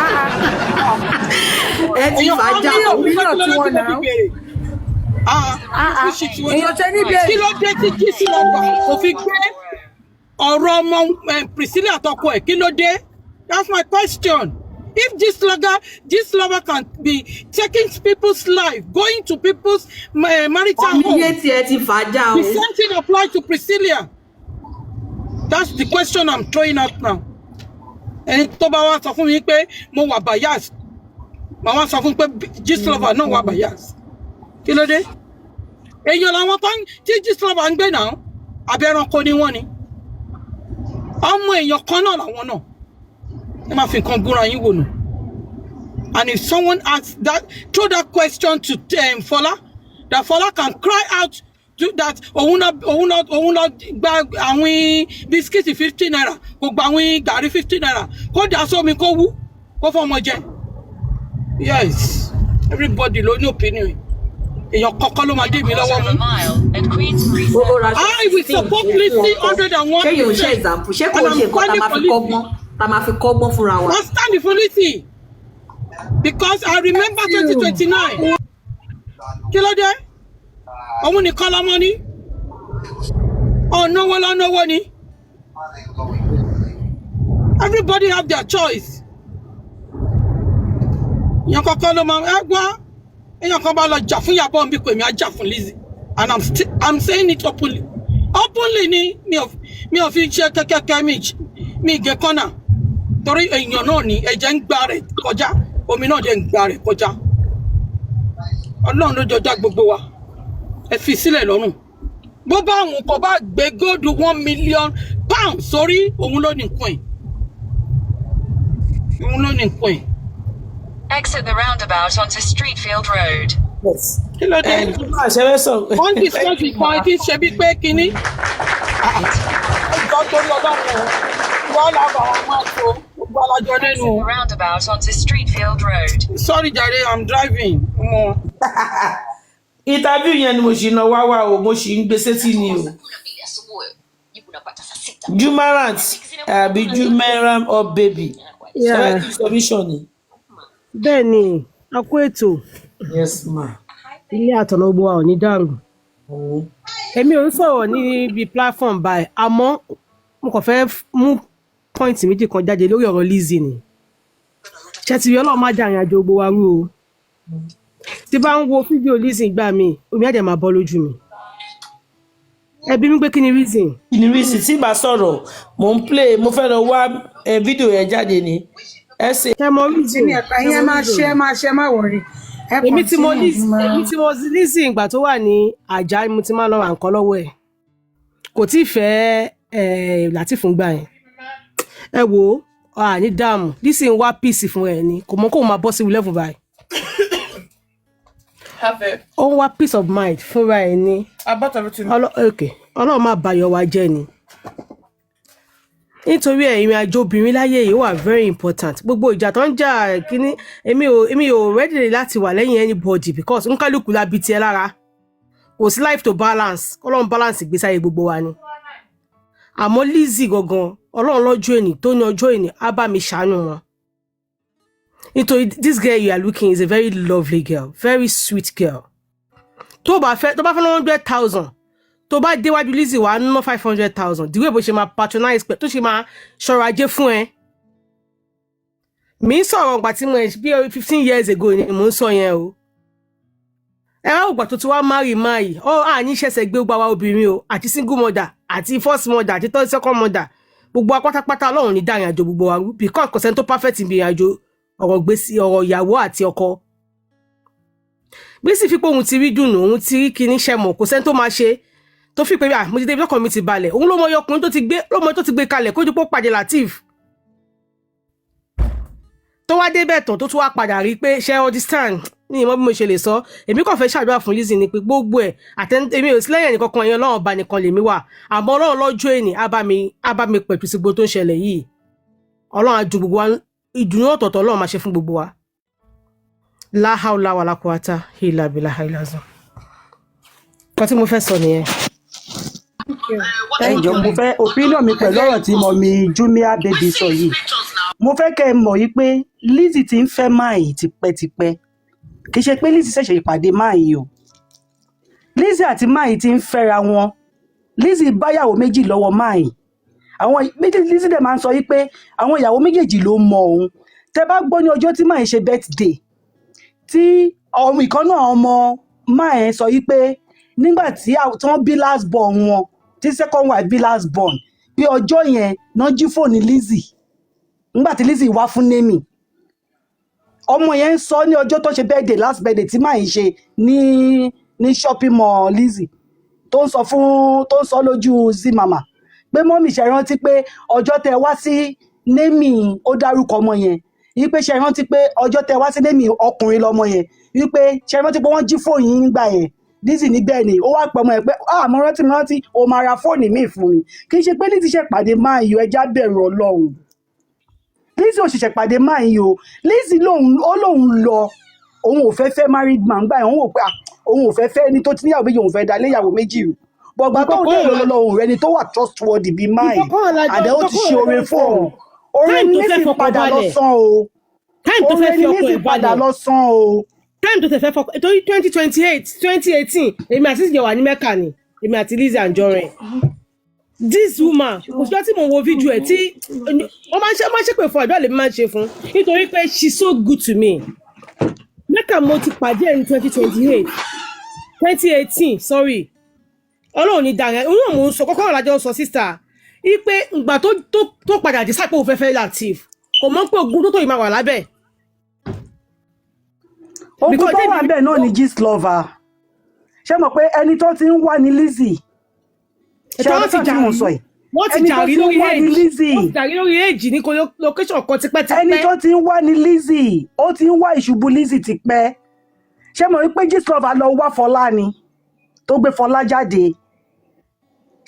Ẹ ti Èèyàn fà á kan já ní o. òun pé Opinion kí ló tí dé tí wọ́n mo fi náà. béèrè. Ah, Ah ah, which situation? èèyàn ṣe ní Kí béèrè. ló dé tí Gistlover kò fi gbé ọ̀rọ̀ ọmọ Priscilla tọkọ ẹ̀? Kí ló dé? That's my question. If Gistlover can be taking people's life, going to people's marital Ọmọ iye home, tí ẹ ti fà á já the o. same thing apply to Priscilla. That's the question I'm throwing out now. Ẹni tó bá wá sọ fún mi pé mo wà bias, màá wá sọ fún pé Gistlover náà wà bias. Kí ló dé? Èèyàn làwọn tó ń tí Gistlover ń gbé náà, àbí ẹranko ni wọ́n ni. Ọmọ èèyàn kan náà làwọn náà. Ẹ máa fi nǹkan gúnra yín wò nù. And if someone asks that, throw that question to Fola, that Fola can cry out to that òun náà gba àwìn bisikíìtì ₦50, kò gba àwìn gàrí ₦50, kó dà sómi kó wú, kó fọmọ jẹ. Yes, everybody ló ní opinion. Èèyàn kọ́kọ́ ló máa dé mi lọ́wọ́ mú. Ó ra aṣọ I will 16 support fún Lizzy ọkọ. hundred and one Ṣé yóò ṣe percent example? Ṣé kò and ṣe I'm nǹkan tá a standing máa for fi Lizzy. kọ́gbọ́n tá a máa fi kọ́gbọ́n fúnra wa? I'm standing for Lizzy because I remember 2029. Kí ló dé? Òun nìkan lọmọ ní. Ọ̀nàwó lọ́nàwó ni. Everybody have their choice. Èèyàn kọ́kọ́ ló máa ẹ gbọ́. Èèyàn kan bá lọ jà fún Ìyábọ̀ nbí kò èmi á jà fún Lizzy. And I'm saying it openly. Openly ni mi ò fi ṣe kẹ́kẹ́kẹ́ mi gé kọ́nà. Torí èèyàn náà ni ẹ̀jẹ̀ ń gba rẹ̀ kọjá. Omi náà dẹ̀ ń gba rẹ̀ kọjá. Ọlọ́run ló jọjá gbogbo wa. Ẹ fi sílẹ̀ lọ́rùn. Bó bá òun kò bá gbé góòdù £1 million sórí, òun ló ní nǹkan ẹ̀. Òun ló ní nǹkan ẹ̀. Exit the roundabout onto Streetfield Road. Yes. Kí ló dé? Ẹ ṣe fẹ́ sọ. Wọ́n ń discuss nǹkan tí ń ṣe bíi pé kínní. torí Ọlọ́run o. Ìwọ làbà wọn máa tó gbogbo alájọ nínú. Roundabout onto Streetfield Road. Sorry jàre, I'm driving. Mo Interview yẹn ni mo ṣì ná wá wá o, mo ṣì ń gbé sétí ni o. Jumarant àbí Jumeram or baby, ṣe Yeah. fẹ́ kí submission ni. Bẹ́ẹ̀ ni, a kú ètò. Yes ma. Ilé àtọ̀nà gbogbo wa ò ní dàrú. Èmi ò ń sọ̀rọ̀ níbi platform báyìí, àmọ́ mo kàn fẹ́ mú point méjì kan jáde lórí ọ̀rọ̀ Lizzy ni. Ṣé ti rí, Ọlọ́run má dá ìrìn àjò gbogbo wa rú o. Tí bá ń wo fídíò Lizzy gbà mí, omi á dẹ̀ máa bọ́ lójú mi. Ẹ bi mí pé kí ni reason? Kí ni reason tí bá sọ̀rọ̀? Mò ń play, mo fẹ́ lọ wá fídíò yẹn jáde ni, ẹ ṣe. Ṣé mo reason? Ẹ̀yin ẹ̀ka ẹ̀yin, ẹ máa ṣe, ẹ máa ṣe, ẹ má worry, ẹ Èmi tí mo continue. Lizzy, èmi tí mo Lizzy, ìgbà tó wà ní àjà ni mo ti máa ń lọ ra nǹkan lọ́wọ́ ẹ̀. Kò tí ì fẹ́ Lateef gbà yẹn. Ẹ wo, àní dààmú, Lizzy ń wá peace fún ẹ ni, kò mọ kóun máa bọ́ sí level báyìí. Have it. Ó ń wá peace of mind fúnra ẹ ní. I bought everything. Okay, Ọlọ́run má bayọ̀ wa jẹ́ ni, nítorí ẹ̀, ìrìn àjò obìnrin láyé yìí wà very important. Gbogbo ìjà tó ń jà kínní, èmi ò ready láti wà lẹ́yìn anybody, because nkálukú la bí tiẹ̀ lára. Kò sí life to balance, Ọlọ́run balance ìgbésí ayé gbogbo wa ni. Àmọ́ Lizzy gangan, Ọlọ́run lọ́jọ́ èní tó ní ọjọ́ èní á bá mi ṣàánú wọn, nítorí this girl you are looking is a very lovely girl, very sweet girl. Tó bá fẹ́ 100,000, tó bá déwájú Lizzy, wàá ná 500,000. The way bó ṣe máa patronize pẹ, tó ṣe máa ṣọrọ̀ ajé fún ẹ. Mi ń sọ̀rọ̀ ìgbà tí mo ẹ̀ bí 15 years ago ni mò ń sọ yẹn o. Ẹ wá ògbà tó ti wá marry máa yìí ọ, àní ṣẹ̀ṣẹ̀ gbé gbogbo àwa obìnrin o, àti single mother, àti first mother, àti third, second mother, gbogbo wa pátápátá, Ọlọ́run ní dáhìn àjò gbogbo wa rú, because kò sẹ́ni tó perfect níbi ìrìn àjò ọ̀rọ̀ gbèsè, ọ̀rọ̀ ìyàwó àti ọkọ. Bí sì fi pé òun ti rí dùnú, òun ti rí kinní ṣẹmọ̀, kò sẹ́ni tó máa ṣe tó fi pé, ah, mo ti débi lọ́kàn mi ti balẹ̀. Òun ló mọ iye ọkùnrin tó ti gbé, ló mọ tó ti gbé kalẹ̀ kójú pé ó pàdé Lateef, tó wá débẹ̀ tán, tó tún wá padà rí pé, ṣe understand ní ìmọ̀ bí mo ṣe lè sọ. Èmi kàn fẹ́ ṣàdúrà fún Lizzy ni pé gbogbo ẹ̀ àtẹn, èmi ò sí lẹ́yìn ẹnìkankan yẹn, Ọlọ́run ọba nìkan lèmi wà. Àmọ́ Ọlọ́run lọ́jọ́ èní á bá mi pẹ̀tù sí gbogbo tó ń ṣẹlẹ̀ yìí. Ọlọ́run á dùn gbogbo wa, ìdùnnú ọ̀tọ̀ọ̀tọ̀ Ọlọ́run máa ṣe fún gbogbo wa. La hawla wala quwwata illa billahi ilazim. Nǹkan tí mo fẹ́ sọ nìyẹn. Ẹ jọ̀ọ́, mo fẹ́ opinion mi pẹ̀lú ọ̀rọ̀ tí mummy Jumia Baby sọ yìí. Mo fẹ́ kẹ́ ẹ mọ̀ yìí pé Lizzy ti ń fẹ́ máa yìí tipẹ́tipẹ́. Kì í ṣe pé Lizzy ṣẹ̀ṣẹ̀ ìpàdé máa yìí o. Lizzy àti máa yìí ti ń fẹ́ra wọn. Lizzy báyàwó méjì lọ́wọ́ máa yìí, àwọn méjì. Lizzy dẹ̀ máa ń sọ yìí pé àwọn ìyàwó méjèèjì ló mọ òun. Tẹ́ bá gbọ́ ní ọjọ́ tí máa yìí ṣe birthday, tí ọmọ ìkan náà, ọmọ máa yẹn sọ yìí pé nígbà tí wọ́n bí last born wọn, tí second wife bí last born, pé ọjọ́ yẹn náà jí fóònù Lizzy nígbà tí Lizzy wá fún naming. Ọmọ yẹn ń sọ ní ọjọ́ tó ṣe birthday, last birthday tí máa ń ṣe ní shopping mall, Lizzy tó ń sọ fún, tó ń sọ lójú Zimama pé, mummy, ṣe rántí pé ọjọ́ tẹ wá sí naming, ó dárúkọ ọmọ yẹn, wípé ṣe rántí pé ọjọ́ tẹ wá sí naming, ọkùnrin lọmọ yẹn, wípé ṣe rántí pé wọ́n jí fóònù yín nígbà yẹn? Lizzy ní bẹ́ẹ̀ ni. Ó wá pẹ́ ọmọ yẹn pé, ah, mo rántí, mo rántí, o máa ra fóònù míì fún mi. Kì í ṣe pé Lizzy ṣe pàdé máa yọ ẹja. Bẹ̀rù Ọlọ́run, Lizzy ò ṣẹ̀ṣẹ̀ pàdé máa yìí o. Lizzy lòun ó lòun lọ, òun ò fẹ́ fẹ́ married man gbà yẹn. Òun wò pé, ah, òun ò fẹ́ fẹ́ ẹni tó ti níyàwó méjì, òun fẹ́ dá léyàwó méjì rù bọ̀gbà tóun dé lọ́lọ́, òun rẹ ni tó wà trustworthy bíi máa yìí. Àdé ó ti ṣe oore fún òun, oore Time ni tó fẹ́ Lizzy fọkàn padà lọ balẹ̀. sán o. Time tó Oore fẹ́ fi ni ọkàn Lizzy ẹ̀ padà balẹ̀. lọ sán o. Time tó tẹ̀ fẹ́ fọkàn, torí 2028, 2018, èmi àti Lizzy jọ wà ní Mecca ni, èmi àti Lizzy Anjorin. This woman, kò sí ọtí mò ń wo fídíò ẹ̀ tí wọ́n máa ń ṣépè fún, àdúrà lèmi máa ń ṣe fún, nítorí pé she's so good to me. Mecca mo ti pàdé ẹ̀ ní 2028, 2018, sorry. Ọlọ́run ní dàrẹ́ òun náà mò ń sọ kọ́kọ́ ọ̀làjọ́ sọ sísá ipe ìgbà tó padà dé sápò òun fẹ́ Lateef, kò mọ̀ pé ogun tó tó yìí máa wà lábẹ́. Ogun Because tó wà bẹ́ẹ̀ náà ni Gistlover. Ṣé mọ̀ pé ẹni tó ti ń wá ní Lizzy, ṣé Ètò wọn ti ọdún tí jà mò ń sọ yìí, wọ́n ti ẹni tó jà rí ti ń lórí wá ní age Lizzy, wọ́n ti jà rí lórí age ní location kan tipẹ́tipẹ́. Ẹni tó ti ń wá ní Lizzy, ó ti ń wá ìṣubú Lizzy tipẹ́. Ṣé mọ̀ wípé Gistlover lọ wá Fọlá ni tó gbé Fọlá jáde?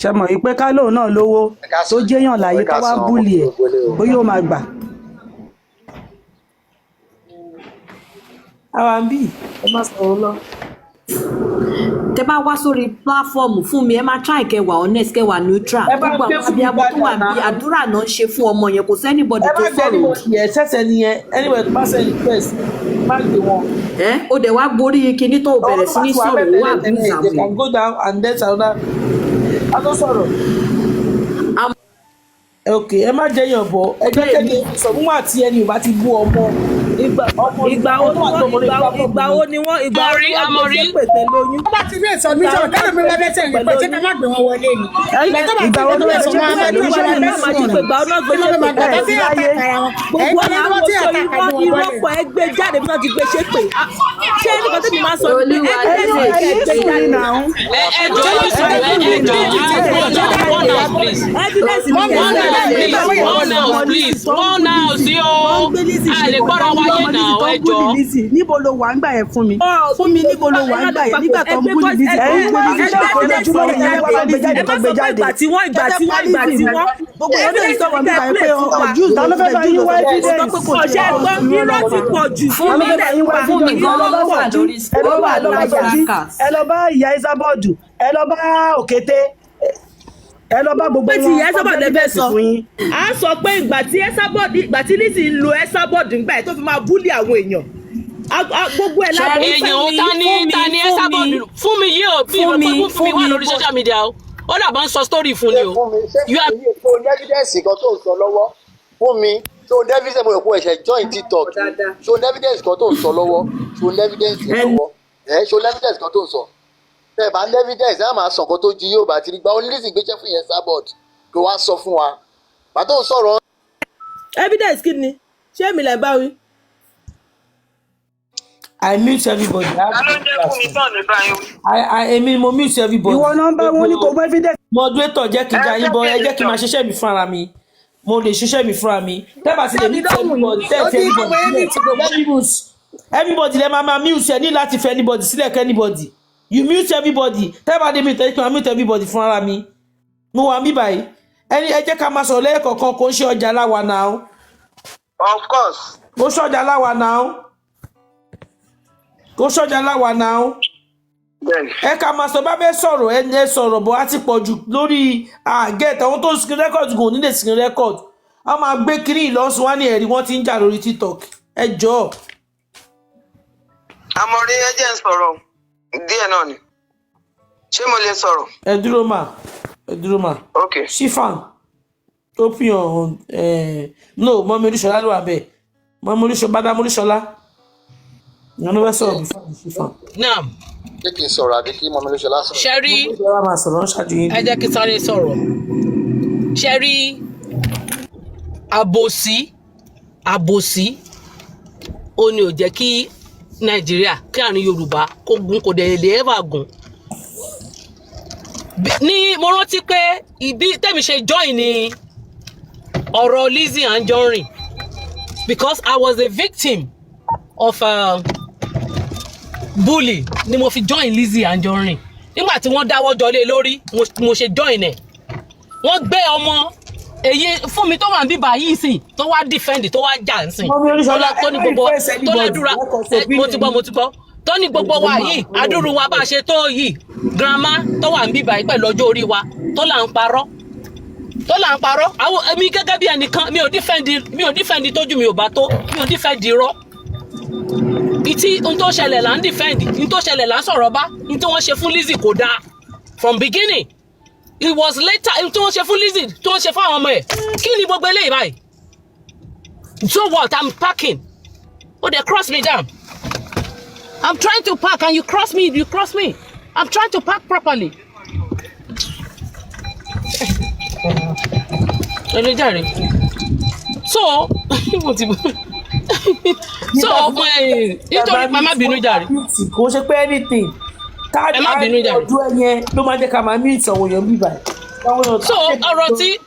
Ṣe mọ̀ wípé ká lóun náà lówó tó jẹ́yàn láyé tó wá ń búlì ẹ̀, bóyá ó máa gbà. Àwa ń bì, ẹ má sọ̀rọ̀ lọ. Tẹ bá wá sórí platform fún mi, ẹ máa try kẹ́ wà honest, kẹ́ wà neutral. Ẹ bá Gbogbo gbé àwọn fún mi abiyamọ tó wà padà bí náà. àdúrà náà ń ṣe fún ọmọ yẹn, kò sí anybody Ẹ tó má gbé sọ̀rọ̀ òdì. anybody yẹn sẹ́sẹ̀ nìyẹn, anybody tó bá send request, má gbé wọn. Ẹ ó dẹ̀ wá gborí kinní tó Àwọn bẹ̀rẹ̀ tó sí bá ní ti wà sọ̀rọ̀, bẹ́ẹ̀ ó wà tẹ́lẹ̀ abuse tẹ́lẹ̀, àwọn they èèyàn. can go down and then another a tó sọ̀rọ̀. Ok, ẹ má jẹ́ yàn bọ̀, ẹ jẹ́ kẹ́ni sọ fún wa tí ẹni ò bá ti bú ọmọ Ìgbà ọmọ ìgbà wo ọmọ ni àti wọ́n ọmọ lórí ìgbà platform ìgbà mi. wo ni wọ́n ìgbà wo Amọ̀rí ni wọ́n gbé Amọ̀rí ṣépè pẹ̀lú oyún? Tó bá ti rí èso mi Ìgbà wo sọ̀rọ̀ ni kẹ́lò wọ́n mi gbé bá fẹ́ ṣépè sẹ́yìn pẹ̀lú pé ṣé ká oyún? má gbé wọn wọlé ni. Ìgbà tó bá Ìgbà ti wo rí ló èso ṣe wọn pé á máa pẹ̀lú ní Olúwa ìṣẹ́ lè má máa ṣépè, mẹ́sàn-án ìgbà wo náà gbé kí ló fẹ́ ṣépè máa gbà ẹ tó sí sí láyé àtàkà ara wọn. Ẹ̀yin Gbogbo tó ní ọ̀nà wọ́n àwọn tí sọ àtàkà irọ́ ni wọ́n irọ́ wọlé. pọ̀, ẹ gbé jáde bí wọ́n ti gbé ṣépè. Ṣé nǹkan tẹ́mi máa sọ ni pé Olúwa evidence lè ni kẹ́ ẹ Ẹni gbé sùn jáde. ni now. Ẹ ẹ jọ ẹ sùn, ẹ ẹ jọ, hold on, one house please. Evidence ni Mọ́mí kẹ́ ẹ One gbé house jáde. please, Nígbà one tó ń house bú please, Lizzy, tó ń one bú Lizzy, house tó yóò ń gbé Lizzy a lè ṣépè, gbọ́ra tó ń bú wáyé ọmọ Lizzy, náà tó ẹ ń bú jọ. Lizzy, níbo ló wà ń gbà yẹn fún mi? Fún mi, níbo ló wà ń gbà yẹn nígbà tó ń bú Lizzy, tó ń Ẹgbẹ́ gbé Lizzy ẹgbẹ́ ṣépè evidence ojoojúmọ́ ni lẹ́yìn kẹ́ wá ẹ gbé gbé. jáde Ẹ tó má gbé sọ pé jáde. ìgbà tí wọ́n ìgbà Ṣẹ́fẹ́ tí pa wọ́n ìgbà Lizzy tí ni wọ́n gbogbo èèyàn dẹ̀ ń evidence sọ̀rọ̀ ni nípa kẹ́ ẹ yẹn pé play fún wa. Jews Ta ló ló fẹ́ sílẹ̀ bá Jews yín ló wá sílẹ̀ ó sọ evidence? pé kò ṣe Ọ̀ṣẹ́ kò gbọ́, sí irọ́ irọ́ ló ti pa. pọ̀ jù, Fún Ta ló mi fẹ́ irọ́ bá lẹ̀ yín ń wá pa, fún mi evidence? Ẹ gan lọ irọ́ bá ó pọ̀ wà Sọjí, lórí ẹ lọ ó bá wà ẹ lọ bá lórí Sọjí, fracas. ẹ lọ bá ìyá Isabod, ẹ lọ bá Òkété, ẹ lọ bá gbogbo Pé ti wọn ìyá kọ́ Esabod lẹ fẹ́ evidence sọ. fún yín. À ń sọ pé ìgbà tí Esabod, ìgbà tí Lizzy ń lo Esabod ńgbà yẹn tó fi máa búlì àwọn èèyàn. Gbogbo ẹ̀ lábọ̀ Ṣẹ́rí Èèyàn o, fún mi ta ni fún mi ta ni fún Esabod mi fún mi yìí o bí fún ìmọ̀ mi pé fún fún mi wà mi lórí bó social media o, ó dàbọ̀ ń sọ story fún Ṣé ni o. fún mi, ṣé You are fún mi tó ní evidence kan tó ń sọ lọ́wọ́? Fún mi tó ní evidence, mo rò pé o ẹ̀ṣẹ̀ join TikTok ni. Ṣó ní evidence kan tó ń sọ lọ́wọ́? Ṣó ní evidence lọ́wọ́? Ẹ̀ ṣó ní evidence kan tó ń sọ? Tẹ́ ẹ bá ní evidence, ẹ má máa sọ nǹkan tó ju yóò bá ti rí gba onílìsì gbéṣẹ́ fún yẹn Esabod kó wá sọ fún wa. Pàtó ń sọ̀rọ̀ Evidence kí ni? Ṣé èmi lẹ̀ bá wí? I mute everybody. I Ta have ló to ń go jẹ́ fún mi class tán ní báyìí wí? now. I èmi mo mute everybody. Ìwọ nọ́mbà wọn ní kò Gbogbo gbọ́ evidence. moderator, jẹ́ kí n Ẹ já yín jẹ́ bọ́, kí ẹ èmi jẹ́ kí n sọ. máa ṣiṣẹ́ mi fúnra mi. Mo lè ṣiṣẹ́ mi fúnra mi. Tẹ́ bá ti lè Dámi mute lóhùn everybody, yìí tẹ́ ó ẹ fi ní everybody ọmọ sílẹ̀. ẹ̀mí ti gbogbo. Let me mute. Everybody lẹ máa máa mute, ẹ ní láti fẹ́ anybody sílẹ̀ kẹ́ anybody. You mute everybody. Tẹ́ bá dé mute, ẹ jẹ́ kí n máa mute everybody fúnra mi. Mo wà mí báyìí. Ẹni ẹ jẹ́ ká máa sọ̀rọ̀ lẹ́ẹ̀kọ̀ọ̀kan, kò ń ṣe ọjà láwa náà. Of course. Kò ṣọjà láwa náà. Kò ṣọjà láwa náà. Bẹ́ẹ̀ni. Ẹ ká máa sọ bá fẹ́ sọ̀rọ̀, ẹ ẹ sọ̀rọ̀ bọ̀ á ti pọ̀ jù lórí àgẹ́tà àwọn tó ń screen record kò ní lè screen record, a máa gbé kiri ìlọsùn wá ní ẹ̀rí wọ́n ti ń jà lórí TikTok, ẹ jọ̀ọ́. Àmọ̀rí, ẹ jẹ́ ń sọ̀rọ̀ díẹ̀ náà ni. Ṣé mo lè sọ̀rọ̀? Ẹ dúró mà, ẹ dúró mà. Ok. Shifan, open your own, no, mọ́mí Olúṣọlá ló wà bẹ́ẹ̀, mọ́mí Olúṣọlá, bàbá Olúṣọlá ìyẹn ló fẹ́ sọ̀rọ̀ before Shifan. Naam. Ṣé kí n sọ̀rọ̀ àbí kí mọ́mí Olúṣọlá sọ̀rọ̀? Ṣe rí Mọ́mí Olúṣọlá máa sọ̀rọ̀ ń ṣáájú yín ẹ dé. jẹ́ kí sáré sọ̀rọ̀. Ṣe rí àbòsí, àbòsí ó ní ò jẹ́ kí Nàìjíríà, kí àárín Yorùbá kó gún, kò dẹ̀ lè ever gùn. Ní mo rántí pé ibi tẹ́mi ṣe join ní ọ̀rọ̀ Lizzy Anjorin because I was a victim of bully ni mo fi join Lizzy Anjorin. Nígbà tí wọ́n dáwọ́ jọ lé lórí, mo ṣe join ẹ̀. Wọ́n gbé ọmọ èyí fún mi tó wà níbí yìí sìn, tó wá defend, tó wá jà ń sìn, Mọ́mí tó Olúṣọlá, lá ẹ tó ní má gbogbo request tó anybody, ládùúrà wọ́n kàn sọ ẹ, mo ti opinion gbọ́, yín. mo ti gbọ́, tó ní gbogbo Ẹjọ́ wa máa yìí, kúrò adúrú wa bá a ṣe tó yìí, grandma tó wà níbí báyìí pẹ̀lú ọjọ́ orí wa, tó là ń parọ́, tó là ń parọ́. Àwọn èmi gẹ́gẹ́ bí ẹnìkan, mi ò defend tójú mi ò bá tó, mi ò defend irọ́. Ìtí ohun tó ṣẹlẹ̀ là ń defend, ohun tó ṣẹlẹ̀ là ń sọ̀rọ̀ bá. Ohun tí wọ́n ṣe fún Lizzy kò dáa from beginning. It was later ohun tí wọ́n ṣe fún Lizzy, tí wọ́n ṣe fún àwọn ọmọ ẹ̀. Kí ni gbogbo eléyìí báyìí? So what? I'm parking, oh, they cross me down. I'm trying to park and you cross me, you cross me. I'm trying to park properly. Ẹ jàre. So mo ti so ọmọ ẹ nítorí má bínú jàre. Kò ṣe pé anything Ẹ má bínú jàre. Ọdún ẹ yẹn ló máa jẹ́ ká máa mute àwọn èèyàn bíbá ẹ̀. So ọ̀rọ̀ tí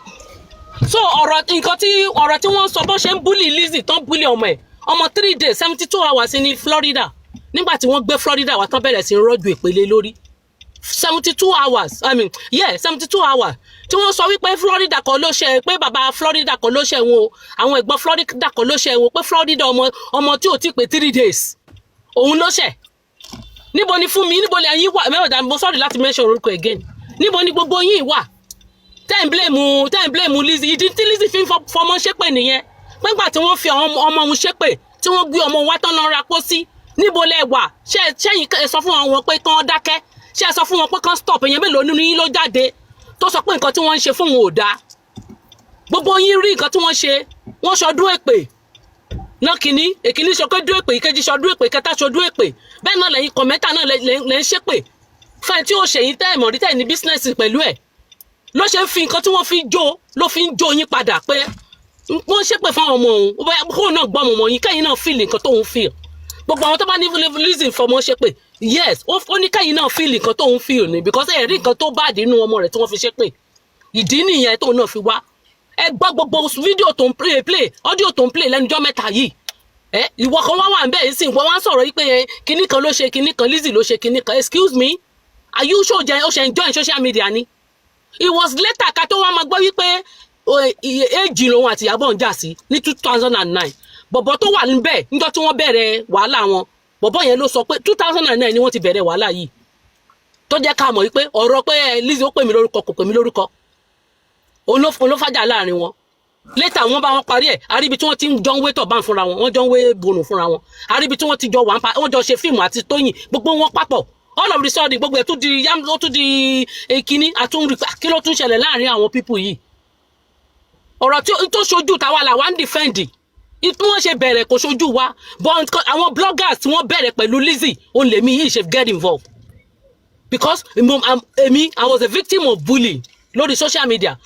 so ọ̀rọ̀ nǹkan tí ọ̀rọ̀ tí wọ́n sọ, bó ṣe ń bully Lizzy, tán bully ọmọ ẹ̀, ọmọ 3 days, 72 hours ní Florida. Nígbà tí wọ́n gbé Florida wá tán, bẹ̀rẹ̀ sí í rọ́jò ìpele lórí 72 hours, I mean, yeah, 72 hours, tí wọ́n sọ wípé Florida kan ló ṣe, pé bàbá Florida kan ló ṣe wọn o, àwọn ẹ̀gbọ́n Florida kan ló ṣe wọn, pé Florida ọmọ ọmọ tí ò tí pé 3 days òun ló ṣẹ̀. Níbo ni fún mi? Níbo ni ẹ̀yin wà? Mẹ́wàá mo, sorry láti mention orúkọ again. Níbo ni gbogbo yín wà tẹ́ ń blame Lizzy? Ìdí tí Lizzy fi ń fọmọ ṣépè nìyẹn, pé ńgbà tí wọ́n fi àwọn ọmọ òun ṣépè, tí wọ́n gbé ọmọ wa tán lọ ra pósí, níbo lẹ wà? Ṣé ṣẹ́yìn ẹ sọ fún àwọn pé kán dákẹ́? Ṣé ẹ sọ fún wọn pé kán stop? Èèyàn mélòó nínú yín ló jáde tó sọ pé nǹkan tí wọ́n ń ṣe fún òun ò dáa? Gbogbo yín rí nǹkan tí wọ́n ṣe. Wọ́n ṣọdún èpè náà. Kínní èkíní sọ pé dún èpè, ìkejì ṣọdún èpè, ìkẹta ṣọdún èpè. Bẹ́ẹ̀ náà lẹ́yìn commenter náà lẹ́ ń ṣépè fẹ́ẹ̀ tí ó ṣèyí tẹ́ ẹ̀ mọ̀ rí, tẹ́ ẹ̀ ní business pẹ̀lú ẹ̀, ló ṣe ń fi nǹkan tí wọ́n fi jó, ló fi ń jó yín padà pé wọ́n ṣépè fún àwọn ọmọ òun. Ó bá kóun náà gbọ́ ọmọ yín, kẹ́yìn náà feel nǹkan tóun feel. Gbogbo àwọn tó bá ní Lizzy fọmọ ṣépè, yes, ó ní kẹ́yìn náà feel nǹkan tóun feel ni, because ẹ̀ rí nǹkan tó bá nínú ọmọ rẹ̀ tí wọ́n fi ṣépè. Ìdí nìyẹn tóun náà fi wá. Ẹ gbọ́ gbogbo fídíò tó ń play, audio tó ń play lẹ́nujọ́ mẹ́ta yìí. Ẹ ìwọ kan wá wà ń bẹ̀ yìí sìn, wọ́n wá ń sọ̀rọ̀ yìí pé ẹ kinní kan ló ṣe kinní kan, Lizzy ló ṣe kinní kan. Excuse me, are you sure jẹ ó ṣe enjoy social media ni? It was later ká tó wá máa gbọ́ wípé èjì lòun àti Ìyábọ̀ ń jà sí ní 2009. Bọ̀bọ̀ tó wà níbẹ̀ níjọ́ tí wọ́n bẹ̀rẹ̀ wàhálà wọn, bọ̀bọ̀ yẹn ló sọ pé 2009 ni wọ́n ti bẹ̀rẹ̀ wàhálà yìí, tó jẹ́ ká mọ̀ wípé ọ̀rọ̀ pé ẹ, Lizzy ó pè mí lórúkọ, kò pè mí lórúkọ, òun ló fàjà láàrin wọn. Later wọ́n bá wọn parí ẹ̀. Àríbi tí wọ́n ti ń jọ ń wé tọ̀ bá ń fúnra wọn, wọ́n jọ ń wé borùn fúnra wọn. Àríbi tí wọ́n ti jọ wà ń pa, wọ́n jọ ṣe fíìmù àti Tóyìn, gbogbo wọn papọ̀. All of the sudden, gbogbo ẹ̀ tún di yam, ó tún di kínní àtúnrí. Kí ló tún ṣẹlẹ̀ láàrin àwọn people yìí? Ọ̀rọ̀ tí tó ṣojú tàwa là wá ń defend. Bí wọ́n ṣe bẹ̀rẹ̀ kò ṣojú wa, but àwọn bloggers tí wọ́n bẹ̀rẹ̀ pẹ̀lú Lizzy, òun lèmi yìí ṣe get involved, because èmi, I was a victim of bullying lórí social media.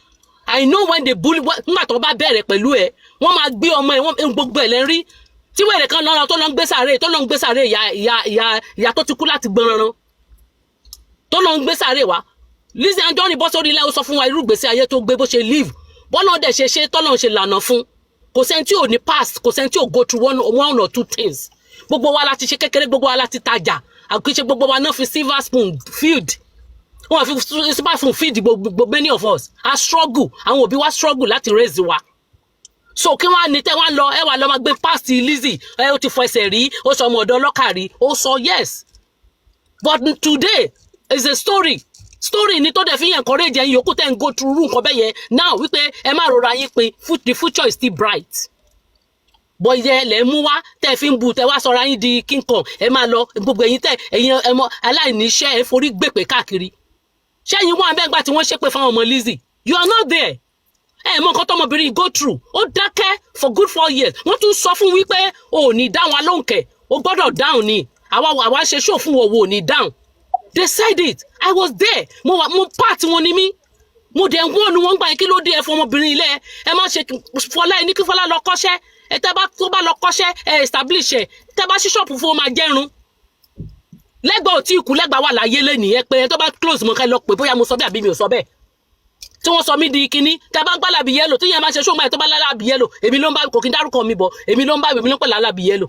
I know when they bully, nígbà tó bá bẹ̀rẹ̀ pẹ̀lú ẹ, wọ́n máa gbé ọmọ ẹ, wọ́n gbogbo ẹ̀ lẹ́ rí tí wẹ̀rẹ̀ kan lọ́nà tó lọ ń gbé sàárè, tó lọ ń gbé sàárè ìyá ìyá ìyá ìyá tó ti kú láti gbọ́nranran, tó lọ ń gbé sàárè wá. Lizzy Anjorin bọ́ sórí ilé, ó sọ fún wa irú ìgbésí ayé tó gbé, bó ṣe live, bọ́lá dẹ̀ ṣe ṣe, tọ́lọ́ ṣe lànà fún. Kò sẹ́ni tí ò ní past, kò sẹ́ni tí ò go through one or two things. Gbogbo wa la ti ṣe kékeré, gbogbo wa la ti tajà. Àkíṣe gbogbo wa náà fi silver spoon feed, wọn fi silver spoon feed gbogbo. Many of us a struggle, àwọn òbí wa struggle láti raise wa. So kí wọ́n á ní tẹ́ wọ́n á lọ, ẹ wà lọ́ máa gbé past Lizzy. Ẹ ó ti fọ ẹsẹ̀ rí, ó sọ ọmọ ọ̀dọ́ ọlọ́kà rí, ó sọ. Yes, but today is a story. Story ni tó dẹ̀ fi encourage ẹ̀yin yòókù tẹ́ ń go through irú nǹkan bẹ́ẹ̀ yẹn now wípé ẹ má rora yín pé the future is still bright. Bọ́ yẹ lẹ̀ ń mú wá tẹ́ fi ń bu, tẹ́ wá sọra yín di king kong. Ẹ máa lọ gbogbo ẹ̀yin tẹ́ ẹ̀yin ẹmọ aláìníṣẹ́, ẹ forí gbèpè káàkiri. Ṣẹ́yìn wọn abẹ́gbà tí wọ́n ṣépè fáwọn ọmọ Lizzy? You are not there. Ẹ mọ nǹkan tọmọbìnrin go through. Ó dákẹ́ for good 4 years. Wọ́n tún sọ fún wípé o ò ní dáhùn alóǹkẹ̀, o gbọ́dọ̀ dáhùn ni, àwa ṣe show fún wọn, wo ò ní dáhùn. They said it. I was there. Mo wà, mo part wọn ni mí. Mo dẹ̀ ń wọ́n nu wọn gbà yín. Kí ló dé? Ẹ fún ọmọbìnrin ilẹ̀, ẹ má ṣe Fọlá, ẹ ní kí Fọlá lọ kọ́ṣẹ́. Ẹ tẹ́ bá tó bá lọ kọ́ṣẹ́, ẹ establish ẹ. Tẹ́ bá ṣí ṣọ́ọ̀pù fún, ọ máa jẹ́run lẹ́gbàá. Ò tí ì kú, lẹ́gbàá wà láyé lẹ́nìí. Ẹ pé ẹ tó bá close mọ́ ká lọ pé bóyá mo sọ bẹ́ẹ̀ àbí mi ò sọ bẹ́ẹ̀ tí wọ́n sọ mí di kinní. Tẹ́ bá ń gbá lábì yẹ́lò, tí yẹn máa ṣe ṣóòmọ́ ẹ̀, tó bá lábì yẹ́lò, èmi ló ń bá, kò kí ń dárúkọ mi bọ̀, èmi ló ń bá, èmi ló ń pè lálábì yẹ́lò.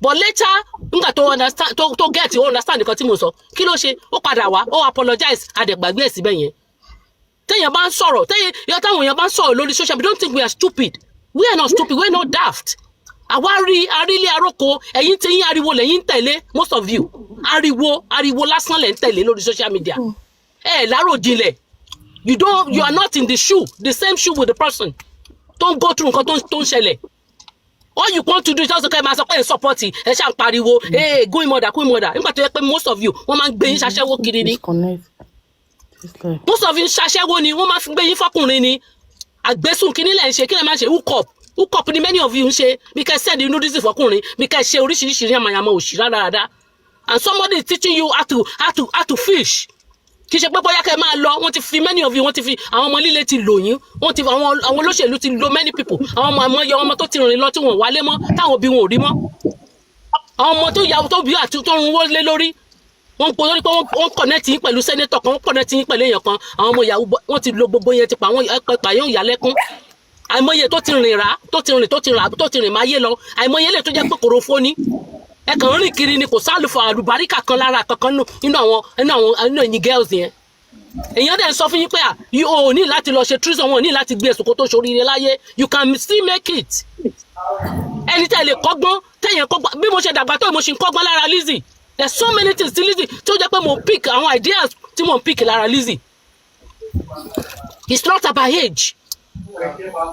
But later, nígbà tó understand, tó get, ó understand nǹkan tí mo sọ. Kí ló ṣe? Ó padà wá, ó apologize, àdẹ̀gbàgbé ẹ̀ síbẹ̀ yẹn. Téèyàn bá ń sọ̀rọ̀, téèyàn yọ, táwọn èèyàn bá ń sọ̀rọ̀ lórí social media, don't think we are stupid. We are not stupid, we are not daft. Àwa rí arílé aróko. Ẹ̀yin tí yín, ariwo lẹ́yìn ń tẹ̀lé. Most of you, ariwo, ariwo lásán lẹ́ ń tẹ̀lé lórí social media. Ẹ láròjinlẹ̀. You don't, you are not in the shoe, the same shoe with the person tó ń go through nǹkan tó ń ṣẹlẹ̀. All you want to do is just kẹ́ ẹ máa sọ pé ẹ support, ẹ ṣáà ń pariwo, "Hey, queen mother, queen mother." Nígbà tó yẹ pé most of you, wọ́n máa ń gbé yín ṣaṣẹ́wó kiri ni. Most of you ń ṣaṣẹ́wó ni, wọ́n máa fi gbé yín fọkùnrin ni. Àgbésùn kínní lẹ̀ ń ṣe. Kí lẹ̀ máa ń ṣe? Hook up, hook up ni many of you ń ṣe. Bí kẹ́ send nudity fọkùnrin, bí kẹ́ ṣe oríṣiríṣi yamayama òṣì rádaràda. And somebody is teaching you how to fish. Kì í ṣe pé bóyá kẹ́ máa lọ. Wọ́n ti fi many of you, wọ́n ti fi àwọn ọmọ líle ti lò yín, wọ́n ti àwọn olóṣèlú ti lo many people. Àwọn ọmọ àmọ́ yọ ọmọ tó ti rìn lọ tí wọ́n wálé mọ́, táwọn òbí wọn ò rí mọ́, àwọn ọmọ tó yà tó bí àti tó ń wọlé lórí wọ́n ń po lórí pé wọ́n connect yín pẹ̀lú senator kan, wọ́n connect yín pẹ̀lú èèyàn kan. Àwọn ọmọ yahoo, wọ́n ti lo gbogbo yẹn, ti pa àwọn pààyàn ìyàlẹ́kún. Àìmọye tó ti rìn rà, tó ti rìn, tó ti rìn, tó ti rìn máa yé lọ. Àìmọye lè tó jẹ́ pé kòròfó ni, ẹ kàn ń rìn kiri ni, kò sálùfọ àlùbáríkà kan lára kankan nínú àwọn nínú ẹ̀yin girls yẹn. Èèyàn dẹ̀ ń sọ fún yín pé à you ò ní láti lọ ṣe treason, wọn ò ní láti gbé ẹ̀sùn kó tó ṣoríire láyé. You can still make it. Ẹni tẹ́ lè kọ́gbọ́n, tẹ́yìn kọ́gbọ́n. Bí mo ṣe dàgbà tó, mo ṣe ń kọ́gbọ́n lára Lizzy. There's so many things tí Lizzy tó jẹ́ pé mo pick, àwọn ideas tí mo pick lára Lizzy. It's not about age.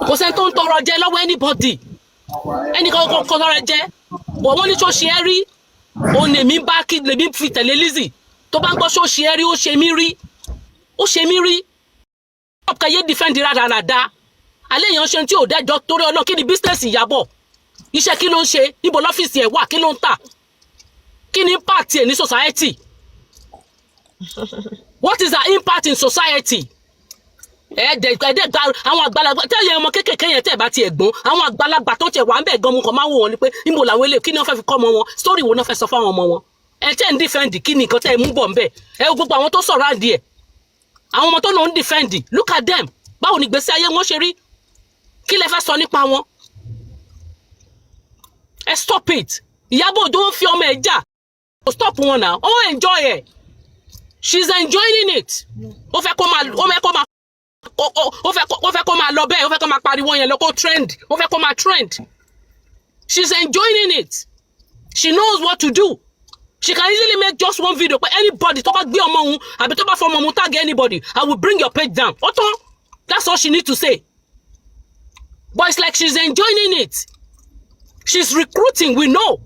Kò sẹ́ni tó ń tọrọ jẹ lọ́wọ́ anybody. Ẹnì kan kò tọrọ jẹ. Wọ́n wọ́n ní ṣó ṣe é rí. Òun lèmi bá kí lèmi fi tẹ̀lé Lizzy. Tó bá ń gbọ́ ṣó ṣe é rí, ó ṣe mí rí. Ó ṣe mí rí. Stop kẹyẹ defend rádaràda. Alẹ́ èèyàn ṣe tí ò dẹ́jọ́ torí ọlọ́. Kí ni business Ìyábọ̀? Iṣẹ́ kí ló ń ṣe? Níbo lọ́fíìsì ẹ̀ wà? Kí ló ń tà? Kí ni impact ẹ̀ ní society? What is her impact in society? Ẹ̀ẹ́dẹ̀ gba àwọn àgbàlagbà tẹ́lẹ̀, ọmọ kéékèèké yẹn tẹ́ ẹ̀ bá tiẹ̀ gbọ́n, àwọn àgbàlagbà tó tiẹ̀ wà ń bẹ̀ gan, mo kàn máa ń wò wọ́n ni pé níbo làwọn eléyìí, kí ni wọ́n fẹ́ fi kọ́ ọmọ wọn? Story wo náà fẹ́ sọ fáwọn ọmọ wọn? Ẹ tẹ́ ń defend, kí ni nǹkan tẹ́ ẹ mú bọ̀ ńbẹ̀? Ẹ wo gbogbo àwọn tó sọ̀rọ̀ àǹdí ẹ̀, àwọn ọmọ tó lọ ń defend, look at them. Báwo ni ìgbésí ayé wọn ṣe rí? Kí lẹ fẹ́ sọ nípa wọn? Ẹ stop it. Ìyábọ̀ Òjó ń fi ọmọ ẹ̀ jà, kò stop wọn náà. Ó enjoy ẹ̀, she's enjoying it. Ó fẹ́ kó máa lọ bẹ́ẹ̀, ó fẹ́ kó máa pariwo yẹn lọ, kó trend, ó fẹ́ kó máa trend. She's enjoying it. She knows what to do. She can easily make just one video pé anybody tó bá gbé ọmọ òun àbí tó bá fọmọ òun tag anybody, "I will bring your page down." Ó tán. That's all she need to say. But it's like she's enjoying it. She's recruiting, we know.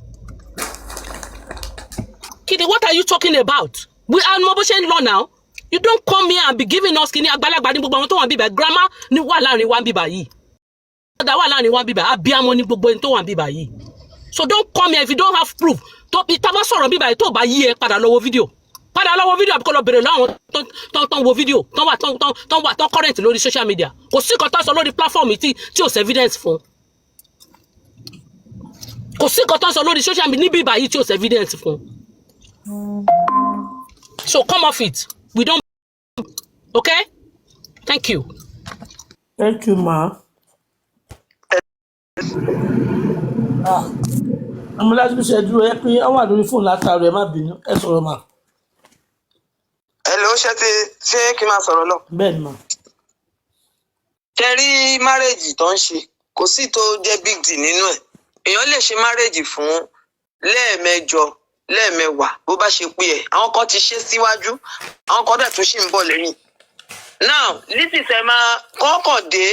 Kini, what are you talking about? We are mọ bó ṣe ń lọ now. You don't come here and be giving us kini. Àgbàlagbà ní gbogbo àwọn tó wà níbí báyìí. Grandma ní wà láàrin wa níbí yìí, ọ̀dà wà láàrin wa níbí báyìí, abiyamọ ní gbogbo ẹni tó wà níbí báyìí. So don't come here if you don't have proof. Tó tá bá sọ̀rọ̀ bíbá yìí, tó bá yí ẹ, padà lọ wo fídíò, padà lọ wo fídíò, àbíkọ́ lọ bèrè lọ́wọ́ tó ń wo fídíò tó wà tó wà tó current lórí social media. Kò sí nǹkan tó sọ lórí platform tí ò sí evidence fún. Kò sí nǹkan tó sọ lórí social media níbí báyìí tí ò sí evidence fún. So come off it. We don't, okay? Thank you. Thank you, ma. Ah, ọmọlájú ṣe dúró ẹ pé ọ wà lórí fóònù látàrọ. Ẹ má bínú, ẹ sọ̀rọ̀ mà. Hello, ṣé ti ṣé kí n máa sọ̀rọ̀ lọ? Bẹ́ẹ̀ ni mà. Ṣe rí marriage tó ń ṣe, kò sí tó jẹ́ big deal nínú ẹ̀. Èèyàn lè ṣe marriage fún lẹ́ẹ̀mẹjọ, lẹ́ẹ̀mẹwàá, bó bá ṣe pé ẹ̀. Àwọn kan ti ṣe síwájú, àwọn kan dẹ̀ tún ṣì ń bọ̀ lẹ́yìn. Now Lizzy fẹ́ máa kọ́kàn dé.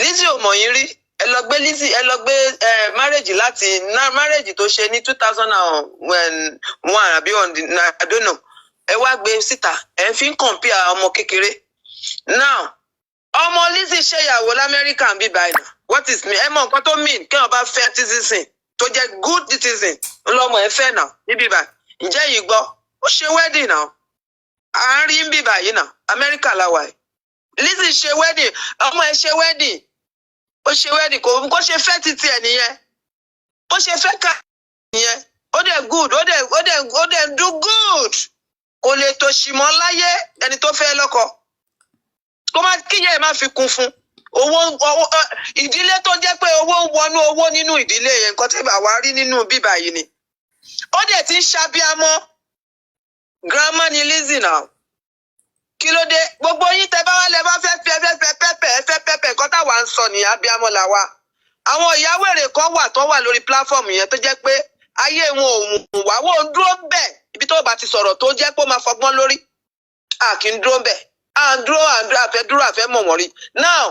Lizzy ò mọ̀ yín rí. Ẹ lọ gbé Lizzy, ẹ lọ gbé ẹ marriage láti na marriage tó ṣe ní 2001 àbí on the, I don't know. Ẹ wá gbé síta, ẹ fi ń compare ọmọ kékeré. Now ọmọ Lizzy ṣèyàwó lamẹ́ríkà ń bí báyìí náà. What is me? Ẹ mọ nǹkan tó mean kí wọn bá fẹ́ citizen tó jẹ́ good citizen ńlọmọ ẹ fẹ́ náà níbí báyìí? Ǹjẹ́ yìí gbọ́, ó ṣe wedding náà, à ń rí ń bí báyìí náà. Amẹ́ríkà la wà yìí. Lizzy ṣe wedding, ọmọ ẹ ṣe wedding, ó ṣe wedding. Kò kó ṣe fẹ́ títí ẹ nìyẹn, bó ṣe fẹ́ ká nìyẹn. Ó dẹ̀ good, ó dẹ̀ do good. Kò lè tòṣì mọ́ láyé. Ẹni tó fẹ́ lọ́kọ, kó má kíyè má fi kún fún owó owó ìdílé tó jẹ́ pé owó ń wọnú owó nínú ìdílé yẹn. Nǹkan tí àwa rí nínú bíbà yìí ni ó dẹ̀ ti ń ṣàbíamọ́. Grandma ni Lizzy now. Kí ló dé? Gbogbo yín tẹ bá wá lẹ bá fẹ́ fi ẹ fẹ́ fẹ́ pẹ́pẹ́, ẹ fẹ́ pẹ́pẹ́. Nǹkan táwa ń sọ nìyẹn. Abíamọ́ là wa. Àwọn ìyá wèrè kan wà tó wà lórí platform yẹn tó jẹ́ pé ayé wọn ò wù wá, wọ́n ń dúró bẹ́ẹ̀. Ibi tó bá ti sọ̀rọ̀ tó jẹ́ pé ó máa fọgbọ́n lórí, a kì í dúró bẹ́ẹ̀. À ń dúró, à ń dúró, àfẹ́ dúró, àfẹ́ mọ̀ wọ́n rí. Now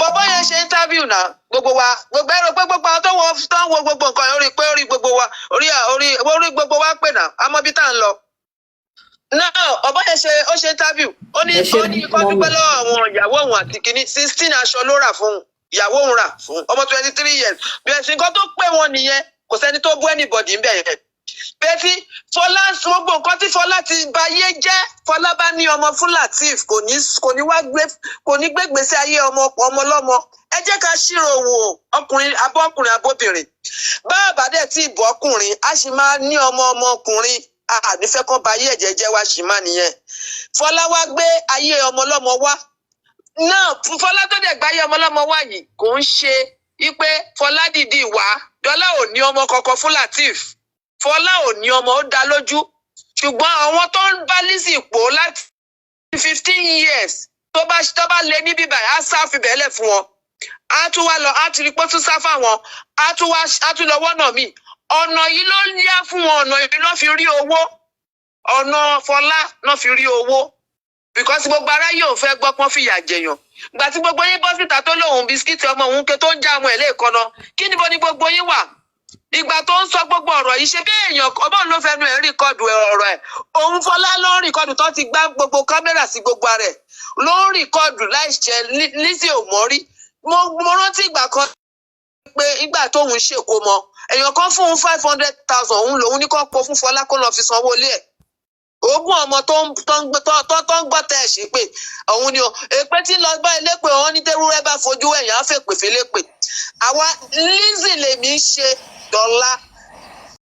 bọ́bọ́ yẹn ṣe interview náà, gbogbo wa, gbogbo ẹ̀rọ pé gbogbo àwọn tó wọ tó ń wo gbogbo nǹkan yẹn, ó rí i pé ó rí gbogbo wa, orí orí orí gbogbo wa pè náà, àmọ́ ibi tá à ń lọ. Now ọ̀bọ yẹn ṣe, ó ṣe interview, ó ní Ẹ ṣe ó ní kó mọ́mì. dúpẹ́ lọ́wọ́ àwọn ìyàwó òun àti kìíní. 16 aṣọ ló rà fún ìyàwó òun, rà fún ọmọ 23 years. Bí ẹ̀sìn nǹkan tó pé wọn nìyẹn, kò sẹ́ni tó bú anybody ń bẹ̀ yẹn. Bẹ́ẹ̀ni Fọlá, gbogbo nǹkan tí Fọlá ti bayé jẹ́, Fọlá bá ní ọmọ fún Lateef, kò ní wá gbé, kò ní gbé gbèsè ayé ọmọ ọmọ lọ́mọ. Ẹ jẹ́ ká ṣírò wò, ọkùnrin abọ́kùnrin abóbìnrin, bá dẹ̀ tí ìbọ̀ ọkùnrin, á sì máa ní ọmọ ọmọkùnrin, ànífẹ́ kan ba ayé ẹ̀jẹ̀ jẹ́ wá sì máa nìyẹn. Fọlá wá gbé ayé ọmọ ọlọ́mọ wá náà. Fọlá tó dẹ̀ gbáyé ọmọ ọlọ́mọ wá yìí, kò ń ṣe wípé Fọlá dìdí wá dọ́là ò ní ọmọ kankan fún Lateef. Fọlá ò ní ọmọ, ó dá lójú, ṣùgbọ́n àwọn tó ń bá Lizzy pò láti 15 years, tó bá lé ní bíbá, á sá fi bẹ́ẹ̀lẹ̀ fún wọn, á tún wá lọ, á ti rí pé ó tún sá fáwọn, á tún wá, á tún lọ wọ́nà míì. Ọ̀nà yìí ló ń yá fún wọn, ọ̀nà yìí ló fi rí owó, ọ̀nà Fọlá ló fi rí owó, because gbogbo aráyé ò fẹ́ gbọ́ pọ́n fìyà jẹyàn. Ìgbà tí gbogbo yín bọ́ síta tó lóun bisikíìtì ọmọ òun ké tó ń já ọmọ ẹ̀ lẹ́ẹ̀kanná, kí níbo ni gbogbo yín wà ìgbà tó ń sọ gbogbo ọ̀rọ̀ yìí? Ṣe bí èèyàn ọmọ ló fẹnu ẹ̀ ń record ọ̀rọ̀ ẹ̀, òun Fọlá ló ń record, tó ti gbá gbogbo kámẹ́rà sí gbogbo ara ẹ̀ ló ń record láì ṣe Lizzy ò mọ́ rí. Mo rántí ìgbà kan pé ìgbà tóun ṣèkó mọ, èèyàn kan fún un 500,000, òun lòun ní kó kó fún Fọlá kó lọ́ọ́ fi sanwó ilé ẹ̀. Ogún ọmọ tó ń gbọ́ tẹ́ ẹ̀ ṣe pé òun ni o, èpè tí ń lọ bá ilé pé òun ní tẹ́rúrẹ́ bá fojú ẹ̀yàn á fèpè félépè. Àwa Lizzy lèmi ń ṣe dọ́là.